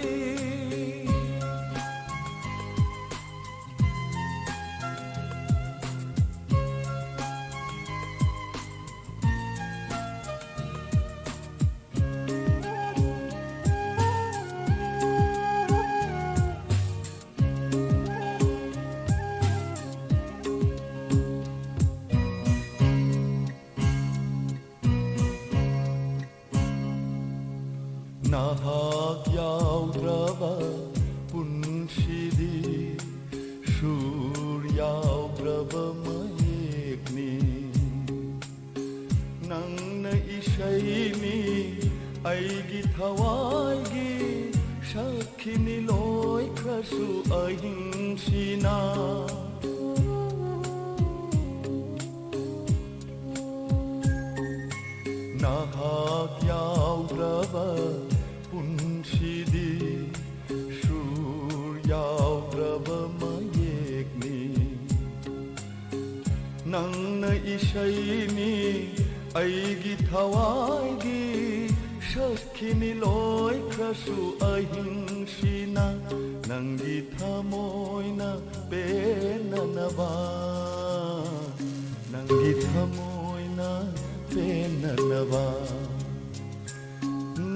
ꯅꯍꯥꯛ ꯌꯥꯎꯗ꯭ꯔꯕ ꯄꯨꯟꯁꯤꯗꯤ ꯁꯨꯔ ꯌꯥꯎꯗ꯭ꯔꯕ ꯃꯌꯦꯛꯅꯤ꯫ ꯅꯪꯅ ꯏꯁꯩꯅꯤ ꯑꯩꯒꯤ ꯊꯋꯥꯏꯒꯤ ꯁꯛꯈꯤꯅꯤ ꯂꯣꯏꯈ꯭ꯔꯁꯨ ꯑꯍꯤꯡꯁꯤꯅ꯫ ꯅꯍꯥꯛ ꯌꯥꯎꯗ꯭ꯔꯕ ꯄꯨꯟꯁꯤꯗꯤ ꯁꯨꯔ ꯌꯥꯎꯗ꯭ꯔꯕ ꯃꯌꯦꯛꯅꯤ꯫ ꯅꯪꯅ ꯏꯁꯩꯅꯤ ꯑꯩꯒꯤ ꯊꯋꯥꯏꯒꯤ ꯁꯛꯈꯤꯅꯤ ꯂꯣꯏꯈ꯭ꯔꯁꯨ ꯑꯍꯤꯡꯁꯤꯅ꯫ ꯅꯪꯒꯤ ꯊꯃꯣꯏꯅ ꯄꯦꯟꯅꯅꯕ, ꯅꯪꯒꯤ ꯊꯃꯣꯏꯅ ꯄꯦꯟꯅꯅꯕ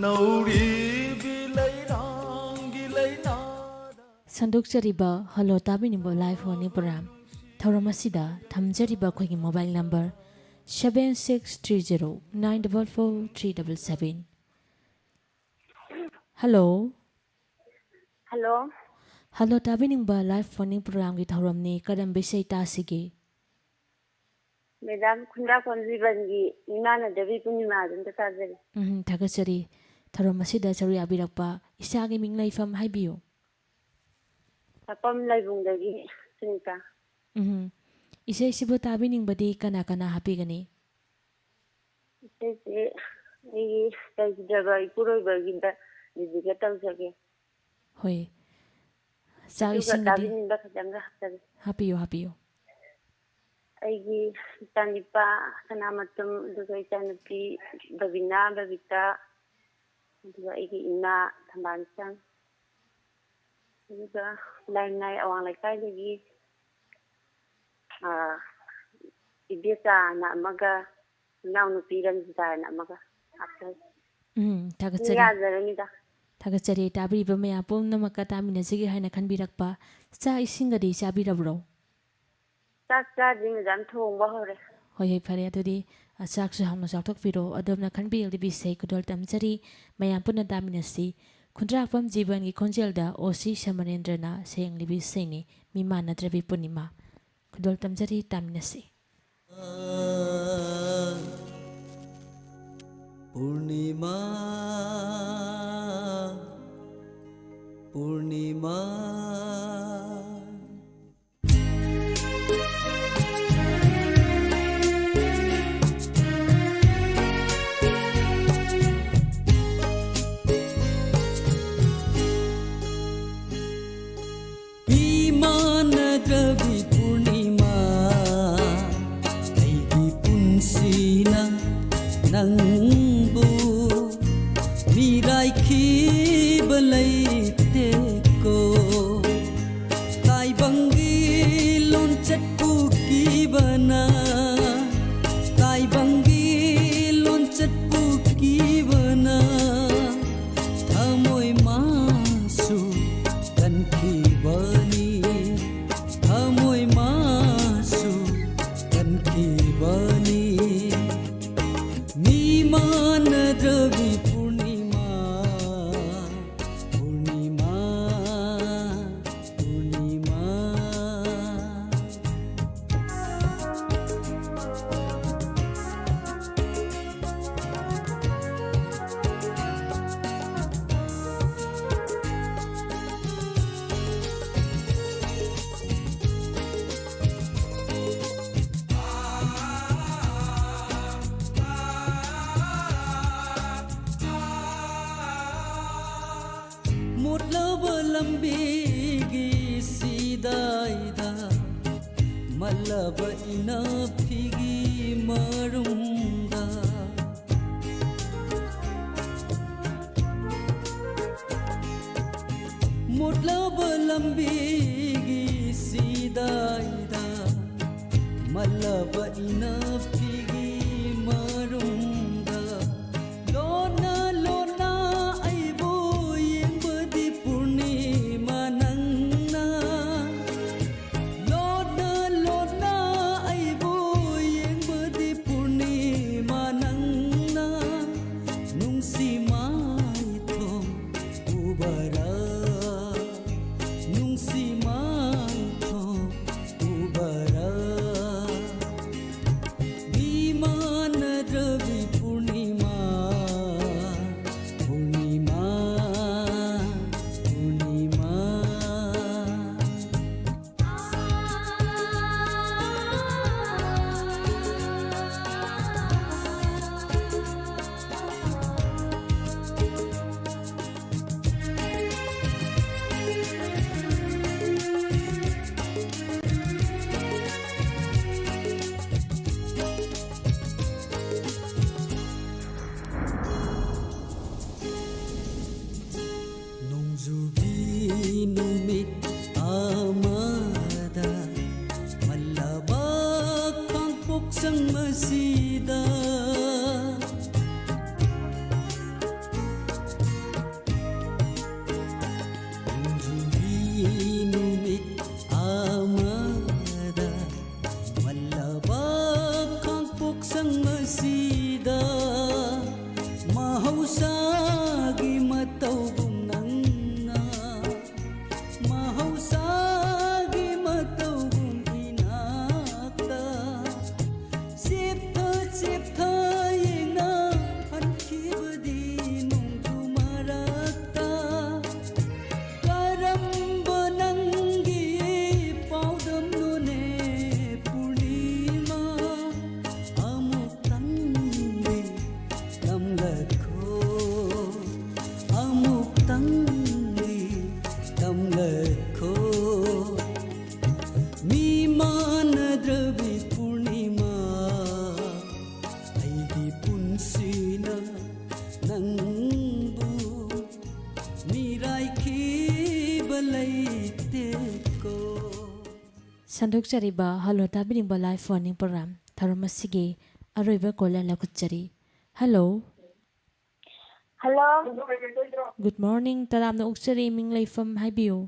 ꯅꯧꯔꯤꯕꯤ ꯂꯩꯔꯥꯡꯒꯤ ꯂꯩꯅꯥꯗ꯫ ꯁꯟꯗꯣꯛꯆꯔꯤꯕ ꯍꯜꯂꯣ ꯇꯥꯕꯤꯅꯤꯡꯕ ꯂꯥꯏꯐ ꯐꯣꯟ ꯏꯟ ꯄ꯭ꯔꯣꯒ꯭ꯔꯥꯝ ꯊꯧꯔꯝ ꯑꯁꯤꯗ ꯊꯝꯖꯔꯤꯕ ꯑꯩꯈꯣꯏꯒꯤ mobile number seven six three zero nine double four three double seven꯫ Hello. Hello. Hello ꯇꯥꯕꯤꯅꯤꯡꯕ ꯂꯥꯏꯐ ꯐꯣꯟ ꯏꯟ ꯄ꯭ꯔꯣꯒ꯭ꯔꯥꯝꯒꯤ ꯊꯧꯔꯝꯅꯤ, ꯀꯔꯝꯕ ꯏꯁꯩ ꯇꯥꯁꯤꯒꯦ? ꯃꯦꯗꯥꯝ ꯈꯨꯟꯗ꯭ꯔꯥꯛꯄꯝ ꯖꯤꯕꯟꯒꯤ ꯏꯃꯥꯟꯅꯗꯕꯤ ꯄꯨꯔꯅꯤꯃꯥꯗꯨ ꯑꯝꯇ ꯇꯥꯖꯒꯦ꯫ ꯎꯝ, ꯊꯥꯒꯠꯆꯔꯤ꯫ ꯊꯧꯔꯝ ꯑꯁꯤꯗ ꯁꯔꯨꯛ ꯌꯥꯕꯤꯔꯛꯄ ꯏꯆꯥꯒꯤ ꯃꯤꯡ ꯂꯩꯐꯝ ꯍꯥꯏꯕꯤꯌꯨ꯫ ꯁꯥꯄꯝ ꯂꯥꯏꯕꯨꯡꯗꯒꯤ ꯁꯨꯅꯤꯇꯥ꯫ ꯎꯝ, ꯏꯁꯩꯁꯤꯕꯨ ꯇꯥꯕꯤꯅꯤꯡꯕꯗꯤ ꯀꯅꯥ ꯀꯅꯥ ꯍꯥꯞꯄꯤꯒꯅꯤ? ꯏꯁꯩꯁꯦ ꯑꯩꯒꯤ ꯂꯩꯈꯤꯗ꯭ꯔꯕ ꯏꯄꯨꯔꯣꯏꯕꯒꯤꯗ ꯗꯤꯗꯤꯒ ꯇꯧꯖꯒꯦ꯫ ꯍꯣꯏ꯫ ꯆꯥꯛ ꯑꯗꯨꯒ ꯏꯁꯤꯡꯒꯤꯗꯤ? ꯇꯥꯕꯤꯅꯤꯡꯕ ꯈꯤꯇꯪꯒ ꯍꯥꯞꯆꯒꯦ꯫ ꯍꯥꯞꯄꯤꯌꯨ, ꯍꯥꯞꯄꯤꯌꯨ꯫ ꯑꯩꯒꯤ ꯏꯆꯥꯅꯤꯄꯥ ꯁꯅꯥꯃꯇꯨꯝ, ꯑꯗꯨꯒ ꯏꯆꯥꯅꯨꯄꯤ ꯕꯕꯤꯅꯥ, ꯕꯕꯤꯇꯥ, ꯑꯗꯨꯒ ꯑꯩꯒꯤ ꯏꯃꯥ ꯊꯝꯕꯥꯜꯁꯪ, ꯑꯗꯨꯒ ꯂꯥꯏꯃꯅꯥꯏ ꯑꯋꯥꯡ ꯂꯩꯀꯥꯏꯗꯒꯤ, ꯑꯥ, ꯏꯕꯦꯆꯥꯅ ꯑꯃꯒ, ꯏꯅꯥꯎꯅꯨꯄꯤ ꯔꯟꯖꯤꯇꯥꯅ ꯑꯃꯒ ꯍꯥꯞꯆꯒꯦ꯫ ꯎꯝ, ꯊꯥꯒꯠꯆꯔꯤ꯫ ꯌꯥꯖꯔꯅꯤꯗ꯫ ꯊꯥꯒꯠꯆꯔꯤ꯫ ꯇꯥꯕꯤꯔꯤꯕ ꯃꯌꯥꯝ ꯄꯨꯝꯅꯃꯛꯀ ꯇꯥꯃꯤꯟꯅꯖꯒꯦ ꯍꯥꯏꯅ ꯈꯟꯕꯤꯔꯛꯄ꯫ ꯆꯥꯛ ꯏꯁꯤꯡꯒꯗꯤ ꯆꯥꯕꯤꯔꯕ꯭ꯔꯣ? ꯆꯥꯛ ꯆꯥꯗ꯭ꯔꯤ ꯃꯦꯗꯥꯝ, ꯊꯣꯡꯕ ꯍꯧꯔꯦ꯫ ꯍꯣꯏ, ꯍꯣꯏ, ꯐꯔꯦ꯫ ꯑꯗꯨꯗꯤ ꯆꯥꯛꯁꯨ ꯍꯥꯎꯅ ꯆꯥꯊꯣꯛꯄꯤꯔꯣ꯫ ꯑꯗꯣꯝꯅ ꯈꯟꯕꯤꯔꯤꯕ ꯏꯁꯩ ꯈꯨꯗꯣꯜ ꯇꯝꯖꯔꯤ꯫ ꯃꯌꯥꯝ ꯄꯨꯟꯅ ꯇꯥꯃꯤꯟꯅꯁꯤ꯫ ꯈꯨꯟꯗ꯭ꯔꯥꯛꯄꯝ ꯖꯤꯕꯟꯒꯤ ꯈꯣꯟꯖꯦꯜꯗ ꯑꯣ ꯁꯤ ꯁꯃꯔꯦꯟꯗ꯭ꯔꯅ ꯁꯩꯌꯦꯡꯂꯤꯕ ꯏꯁꯩꯅꯤ, ꯃꯤꯃꯥꯟꯅꯗ꯭ꯔꯕꯤ ꯄꯨꯔꯅꯤꯃꯥ꯫ ꯈꯨꯗꯣꯜ ꯇꯝꯖꯔꯤ, ꯇꯥꯃꯤꯟꯅꯁꯤ꯫ ꯄꯨꯔꯅꯤꯃꯥ, ꯄꯨꯔꯅꯤꯃꯥ꯫ ꯃꯤꯃꯥꯟꯅꯗ꯭ꯔꯕꯤ ꯄꯨꯔꯅꯤꯃꯥ, ꯑꯩꯒꯤ ꯄꯨꯟꯁꯤꯅ ꯅꯪꯕꯨ ꯃꯤꯔꯥꯏꯈꯤꯕ ꯂꯩꯇꯦꯀꯣ꯫ ꯇꯥꯏꯕꯪꯒꯤ ꯂꯣꯟꯆꯠꯄꯨ ꯀꯤꯕꯅ, ꯇꯥꯏꯕꯪꯒꯤ ꯂꯣꯟꯆꯠꯄꯨ ꯀꯤꯕꯅ, ꯊꯃꯣꯏ ꯃꯥꯁꯨ ꯀꯟꯈꯤꯕꯅꯤ, ꯊꯃꯣꯏ ꯃꯥꯁꯨ ꯀꯟꯈꯤꯕꯅꯤ꯫ ꯃꯤꯃꯥꯟꯅꯗ꯭ꯔꯕꯤ ꯄꯨꯔꯅꯤꯃꯥ, ꯄꯨꯔꯅꯤꯃꯥ, ꯄꯨꯔꯅꯤꯃꯥ꯫ ꯃꯣꯠꯂꯕ ꯂꯝꯕꯤꯒꯤ ꯁꯤꯗꯥꯏꯗ, ꯃꯜꯂꯕ ꯏꯅꯥꯛꯐꯤꯒꯤ ꯃꯔꯨꯝꯗ, ꯃꯣꯠꯂꯕ ꯂꯝꯕꯤꯒꯤ ꯁꯤꯗꯥꯏꯗ, ꯃꯜꯂꯕ ꯏꯅꯥꯛꯐꯤꯒꯤ ꯃꯔꯨꯝꯗ, ꯂꯣꯟꯅ ꯂꯣꯟꯅ ꯑꯩꯕꯨ ꯌꯦꯡꯕꯗꯤ ꯄꯨꯔꯅꯤꯃꯥ ꯅꯪꯅ꯫ ꯂꯣꯟꯅ ꯂꯣꯟꯅ ꯑꯩꯕꯨ ꯌꯦꯡꯕꯗꯤ ꯄꯨꯔꯅꯤꯃꯥ ꯅꯣꯡꯖꯨꯒꯤ ꯅꯨꯃꯤꯠ ꯑꯃꯗ ꯃꯜꯂꯕ ꯈꯥꯡꯄꯣꯛꯁꯪ ꯑꯁꯤꯗ ꯅꯣꯡꯖꯨꯒꯤ ꯅꯨꯃꯤꯠ ꯑꯃꯗ ꯃꯜꯂꯕ ꯈꯥꯡꯄꯣꯛꯁꯪ ꯑꯁꯤꯗ ꯃꯍꯧꯁꯥꯒꯤ ꯃꯇꯧꯒꯨꯝ ꯅꯪꯅ ꯃꯍꯧꯁꯥꯒꯤ ꯃꯇꯧꯒꯨꯝ ꯏꯅꯥꯛꯇ ꯆꯦꯞꯊ ꯆꯦꯞꯊ ꯌꯦꯡꯅ ꯍꯟꯈꯤꯕꯗꯤ ꯅꯣꯡꯖꯨ ꯃꯔꯛꯇ ꯀꯔꯝꯕ ꯅꯪꯒꯤ ꯄꯥꯎꯗꯝꯅꯣꯅꯦ ꯄꯨꯔꯅꯤꯃꯥ? ꯑꯃꯨꯛꯇꯪꯗꯤ ꯇꯝꯂꯛꯈꯣ, ꯑꯃꯨꯛꯇꯪꯗꯤ ꯇꯝꯂꯛꯈꯣ꯫ ꯃꯤ ꯃꯥꯟꯅꯗ꯭ꯔꯕꯤ ꯄꯨꯔꯅꯤꯃꯥ, ꯑꯩꯒꯤ ꯄꯨꯟꯁꯤꯅ ꯅꯪꯕꯨ ꯃꯤꯔꯥꯏꯈꯤꯕ ꯂꯩꯇꯦꯀꯣ꯫ ꯁꯟꯗꯣꯛꯆꯔꯤꯕ ꯍꯜꯂꯣ ꯇꯥꯕꯤꯔꯤꯕ ꯂꯥꯏꯐ ꯋꯥꯔꯅꯤꯡ ꯄ꯭ꯔꯣꯒ꯭ꯔꯥꯝ ꯊꯧꯔꯝ ꯑꯁꯤꯒꯤ ꯑꯔꯣꯏꯕ ꯀꯣꯂꯔ ꯂꯧꯈꯠꯆꯔꯤ꯫ ꯍꯜꯂꯣ꯫ ꯍꯜꯂꯣ꯫ ꯒꯨꯗ ꯃꯣꯔꯅꯤꯡ, ꯇꯔꯥꯝꯅ ꯑꯣꯛꯆꯔꯤ, ꯃꯤꯡ ꯂꯩꯐꯝ ꯍꯥꯏꯕꯤꯌꯨ꯫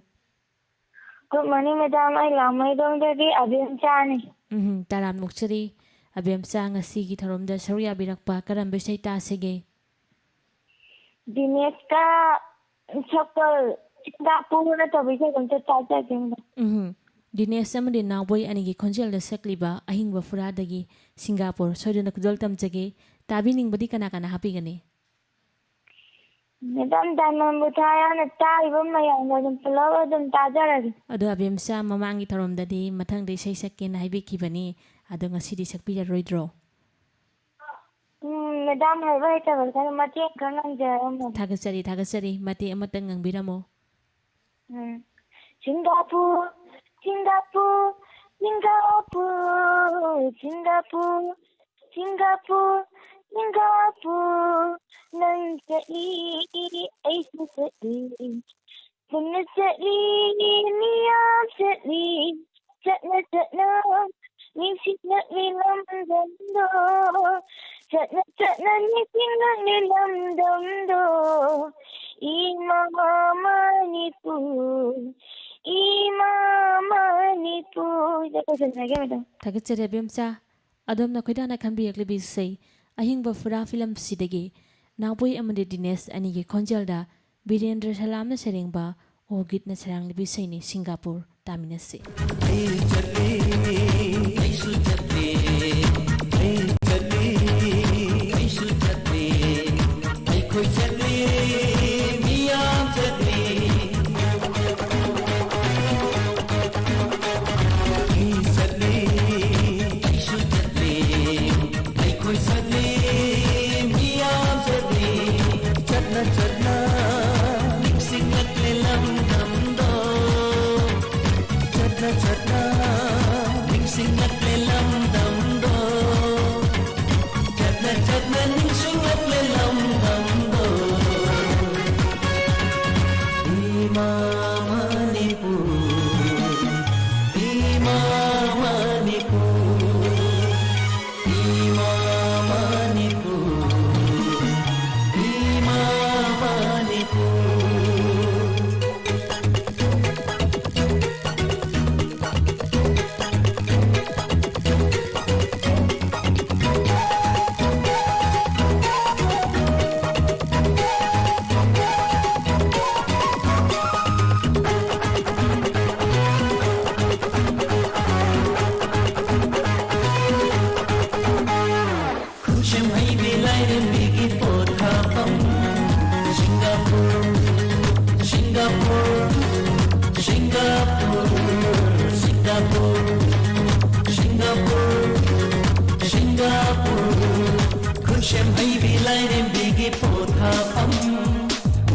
ꯒꯨꯗ ꯃꯣꯔꯅꯤꯡ ꯃꯦꯗꯥꯝ, ꯑꯩ ꯂꯥꯡꯃꯩꯗꯣꯡꯗꯒꯤ ꯑꯕꯦꯝꯆꯥꯅꯤ꯫ ꯎꯝ, ꯇꯔꯥꯝꯅ ꯑꯣꯛꯆꯔꯤ꯫ ꯑꯕꯦꯝꯆꯥ, ꯉꯁꯤꯒꯤ ꯊꯧꯔꯝꯗ ꯁꯔꯨꯛ ꯌꯥꯕꯤꯔꯛꯄ ꯀꯔꯝꯕ ꯏꯁꯩ ꯇꯥꯁꯤꯒꯦ? ꯗꯤꯅꯦꯁꯀ ꯁꯛꯄ ꯁꯤꯡꯒꯥꯄꯨꯔ ꯅꯠꯇꯕ ꯏꯁꯩ ꯑꯝꯇ ꯇꯥꯖꯒꯦ ꯃꯦꯗꯥꯝ꯫ ꯎꯝ, ꯗꯤꯅꯦꯁ ꯑꯃꯗꯤ ꯅꯥꯎꯕꯣꯏ ꯑꯅꯤꯒꯤ ꯈꯣꯟꯖꯦꯜꯗ ꯁꯛꯂꯤꯕ ꯑꯍꯤꯡꯕ ꯐꯨꯔꯥꯗꯒꯤ ꯁꯤꯡꯒꯥꯄꯨꯔ ꯁꯣꯏꯗꯅ ꯈꯨꯗꯣꯜ ꯇꯝꯖꯒꯦ꯫ ꯇꯥꯕꯤꯅꯤꯡꯕꯗꯤ ꯀꯅꯥ ꯀꯅꯥ ꯍꯥꯞꯄꯤꯒꯅꯤ? ꯃꯦꯗꯥꯝ, ꯗꯥꯏꯃꯟꯕꯨ ꯊꯥ ꯌꯥꯎꯅ ꯇꯥꯔꯤꯕ ꯃꯌꯥꯝꯒ ꯑꯗꯨꯝ ꯄꯨꯂꯞ ꯑꯗꯨꯝ ꯇꯥꯖꯔꯒꯦ꯫ ꯑꯗꯣ ꯑꯕꯦꯝꯆꯥ, ꯃꯃꯥꯡꯒꯤ ꯊꯧꯔꯝꯗꯗꯤ ꯃꯊꯪꯗ ꯏꯁꯩ ꯁꯛꯀꯦꯅ ꯍꯥꯏꯕꯤꯈꯤꯕꯅꯤ, ꯑꯗꯣ ꯉꯁꯤꯗꯤ ꯁꯛꯄꯤꯔꯔꯣꯏꯗ꯭ꯔꯣ? ꯎꯝ, ꯃꯦꯗꯥꯝ, ꯍꯩꯕ ꯍꯩꯇꯕ ꯈꯔ ꯃꯇꯦꯛ ꯈꯔ ꯉꯪꯖꯔꯝꯃꯣ꯫ ꯊꯥꯒꯠꯆꯔꯤ, ꯊꯥꯒꯠꯆꯔꯤ꯫ ꯃꯇꯦꯛ ꯑꯃꯇꯪ ꯉꯪꯕꯤꯔꯝꯃꯣ꯫ ꯎꯝ꯫ Singapore, Singapore, Singapore, Singapore, Singapore, Singapore. ꯅꯪ ꯆꯠꯂꯤ, ꯑꯩꯁꯨ ꯆꯠꯂꯤ, ꯄꯨꯟꯅ ꯆꯠꯂꯤ, ꯃꯤꯌꯥꯝ ꯆꯠꯂꯤ, ꯆꯠꯅ ꯆꯠꯅ ꯅꯤꯡꯁꯤꯡꯂꯛꯂꯤ ꯂꯝꯗꯝꯗꯣ, ꯆꯠꯅ ꯆꯠꯅ ꯅꯤꯡꯁꯤꯡꯂꯛꯂꯤ ꯂꯝꯗꯝꯗꯣ, ꯏꯃꯥ ꯃꯅꯤꯄꯨꯔ, ꯏꯃꯥ ꯃꯅꯤꯄꯨꯔ꯫ ꯁꯤꯗ ꯂꯣꯏꯁꯤꯟꯖꯔꯒꯦ, ꯃꯦꯗꯥꯝ꯫ ꯊꯥꯒꯠꯆꯔꯤ, ꯑꯕꯦꯝꯆꯥ꯫ ꯑꯗꯣꯝꯅ ꯈꯣꯏꯗꯥꯅ ꯈꯟꯕꯤꯔꯛꯂꯤꯕ ꯏꯁꯩ ꯑꯍꯤꯡꯕ ꯐꯨꯔꯥ ꯐꯤꯂꯝꯁꯤꯗꯒꯤ ꯅꯥꯎꯕꯣꯏ ꯑꯃꯗꯤ ꯗꯤꯅꯦꯁ ꯑꯅꯤꯒꯤ ꯈꯣꯟꯖꯦꯜꯗ ꯕꯤꯔꯦꯟꯗ꯭ꯔ ꯁꯂꯥꯝꯅ ꯁꯩꯔꯦꯡꯕ ꯑꯣ ꯒꯤꯠꯅ ꯁꯩꯔꯥꯡꯂꯤꯕ ꯏꯁꯩꯅꯤ, ꯁꯤꯡꯒꯥꯄꯨꯔ꯫ ꯇꯥꯃꯤꯟꯅꯁꯤ꯫ ꯑꯩ ꯆꯠꯂꯤ, ꯑꯩꯁꯨ ꯆꯠꯂꯤ, ꯑꯩ ꯆꯠꯂꯤ, ꯑꯩꯁꯨ ꯆꯠꯂꯤ, ꯑꯩꯈꯣꯏ ꯆꯠꯂꯤ, ꯃꯤꯌꯥꯝ ꯆꯠꯂꯤ꯫ ꯑꯩ ꯆꯠꯂꯤ, ꯑꯩꯁꯨ ꯆꯠꯂꯤ, ꯑꯩꯈꯣꯏ ꯆꯠꯂꯤ, ꯃꯤꯌꯥꯝ ꯆꯠꯂꯤ, ꯆꯠꯅ ꯆꯠꯅ ꯅꯤꯡꯁꯤꯡꯂꯛꯂꯦ ꯂꯝꯗꯝꯗꯣ, ꯆꯠꯅ ꯆꯠꯅ ꯅꯤꯡꯁꯤꯡꯂꯛꯂꯦ ꯂꯝꯗꯝꯗꯣ, ꯆꯠꯅ ꯆꯠꯅ ꯅꯤꯡꯁꯤꯡꯂꯛꯂꯦ ꯂꯝꯗꯝꯗꯣ, ꯏꯃꯥ ꯃꯅꯤꯄꯨꯔ, ꯏꯃꯥ ꯃꯅꯤꯄꯨꯔ, ꯏꯃꯥ ꯃꯅꯤꯄꯨꯔ, ꯏꯃꯥ ꯃꯅꯤꯄꯨꯔ꯫ ꯈꯨꯠꯁꯦꯝ ꯍꯩꯕꯤ ꯂꯥꯏꯔꯦꯝꯕꯤꯒꯤ ꯄꯣꯊꯥꯐꯝ Singapore, Singapore, Singapore, Singapore, Singapore, Singapore. ꯈꯨꯠꯁꯦꯝ ꯍꯩꯕꯤ ꯂꯥꯏꯔꯦꯝꯕꯤꯒꯤ ꯄꯣꯊꯥꯐꯝ,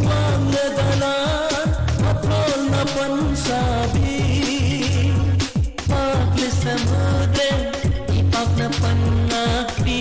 ꯋꯥꯡꯂ ꯗꯂꯥꯟ, ꯃꯊꯣꯜꯅ ꯄꯟꯁꯥꯕꯤ, ꯄꯥꯛꯂꯦ ꯁꯃꯨꯗ꯭ꯔ, ꯏꯄꯥꯛꯅ ꯄꯟ ꯉꯥꯛꯄꯤ꯫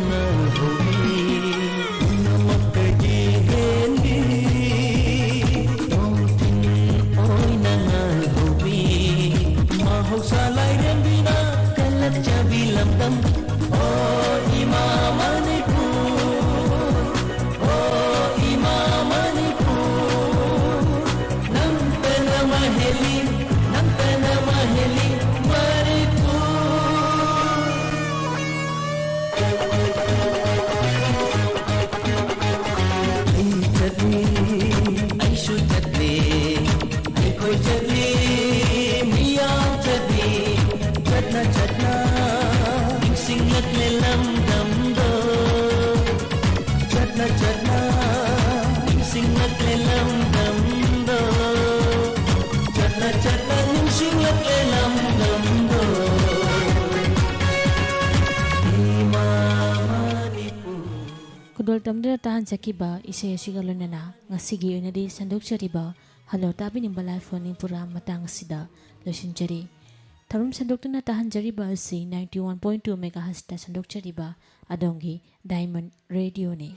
ꯉꯥꯜꯍꯧꯕꯤ, ꯄꯨꯝꯅꯃꯛꯇꯒꯤ ꯍꯦꯟꯕꯤ, ꯅꯣꯡꯊꯤꯟ ꯑꯣꯏꯅ ꯉꯥꯜꯍꯧꯕꯤ, ꯃꯍꯧꯁꯥ ꯂꯥꯏꯔꯦꯝꯕꯤꯅ ꯀꯜꯂꯛꯆꯕꯤ ꯂꯝꯗꯝ, ꯑꯣ ꯏꯃꯥ ꯃꯅꯤꯄꯨꯔ, ꯑꯣ ꯏꯃꯥ ꯃꯅꯤꯄꯨꯔ, ꯅꯪꯇꯅ ꯃꯍꯦꯜꯂꯤ, ꯅꯪꯇꯅ ꯃꯍꯦꯜꯂꯤ ꯃꯅꯤꯄꯨꯔ꯫ ꯑꯩ ꯆꯠꯂꯤ, ꯑꯩꯁꯨ ꯆꯠꯂꯤ, ꯑꯩꯈꯣꯏ ꯆꯠꯂꯤ, ꯃꯤꯌꯥꯝ ꯆꯠꯂꯤ, ꯆꯠꯅ ꯆꯠꯅ ꯅꯤꯡꯁꯤꯡꯂꯛꯂꯦ ꯂꯝꯗꯝꯗꯣ, ꯆꯠꯅ ꯆꯠꯅ ꯅꯤꯡꯁꯤꯡꯂꯛꯂꯦ ꯂꯝꯗꯝꯗꯣ, ꯆꯠꯅ ꯆꯠꯅ ꯅꯤꯡꯁꯤꯡꯂꯛꯂꯦ ꯂꯝꯗꯝꯗꯣ, ꯏꯃꯥ ꯃꯅꯤꯄꯨꯔ꯫ ꯈꯨꯗꯣꯜ ꯇꯝꯗꯨꯅ ꯇꯥꯍꯟꯖꯈꯤꯕ ꯏꯁꯩ ꯑꯁꯤꯒ ꯂꯣꯏꯅꯅ ꯉꯁꯤꯒꯤ ꯑꯣꯏꯅꯗꯤ ꯁꯟꯗꯣꯛꯆꯔꯤꯕ ꯍꯜꯂꯣ ꯇꯥꯕꯤꯅꯤꯡꯕ ꯂꯥꯏꯐ ꯃꯅꯤꯄꯨꯔ ꯃꯇꯥꯡ ꯑꯁꯤꯗ ꯂꯣꯏꯁꯤꯟꯖꯔꯤ꯫ ꯊꯧꯔꯝ ꯁꯟꯗꯣꯛꯇꯨꯅ ꯇꯥꯍꯟꯖꯔꯤꯕ ꯑꯁꯤ ninety one point two megahertzꯇ ꯁꯟꯗꯣꯛꯆꯔꯤꯕ ꯑꯗꯣꯝꯒꯤ ꯗꯥꯏꯃꯟ ꯔꯦꯗꯤꯑꯣꯅꯤ꯫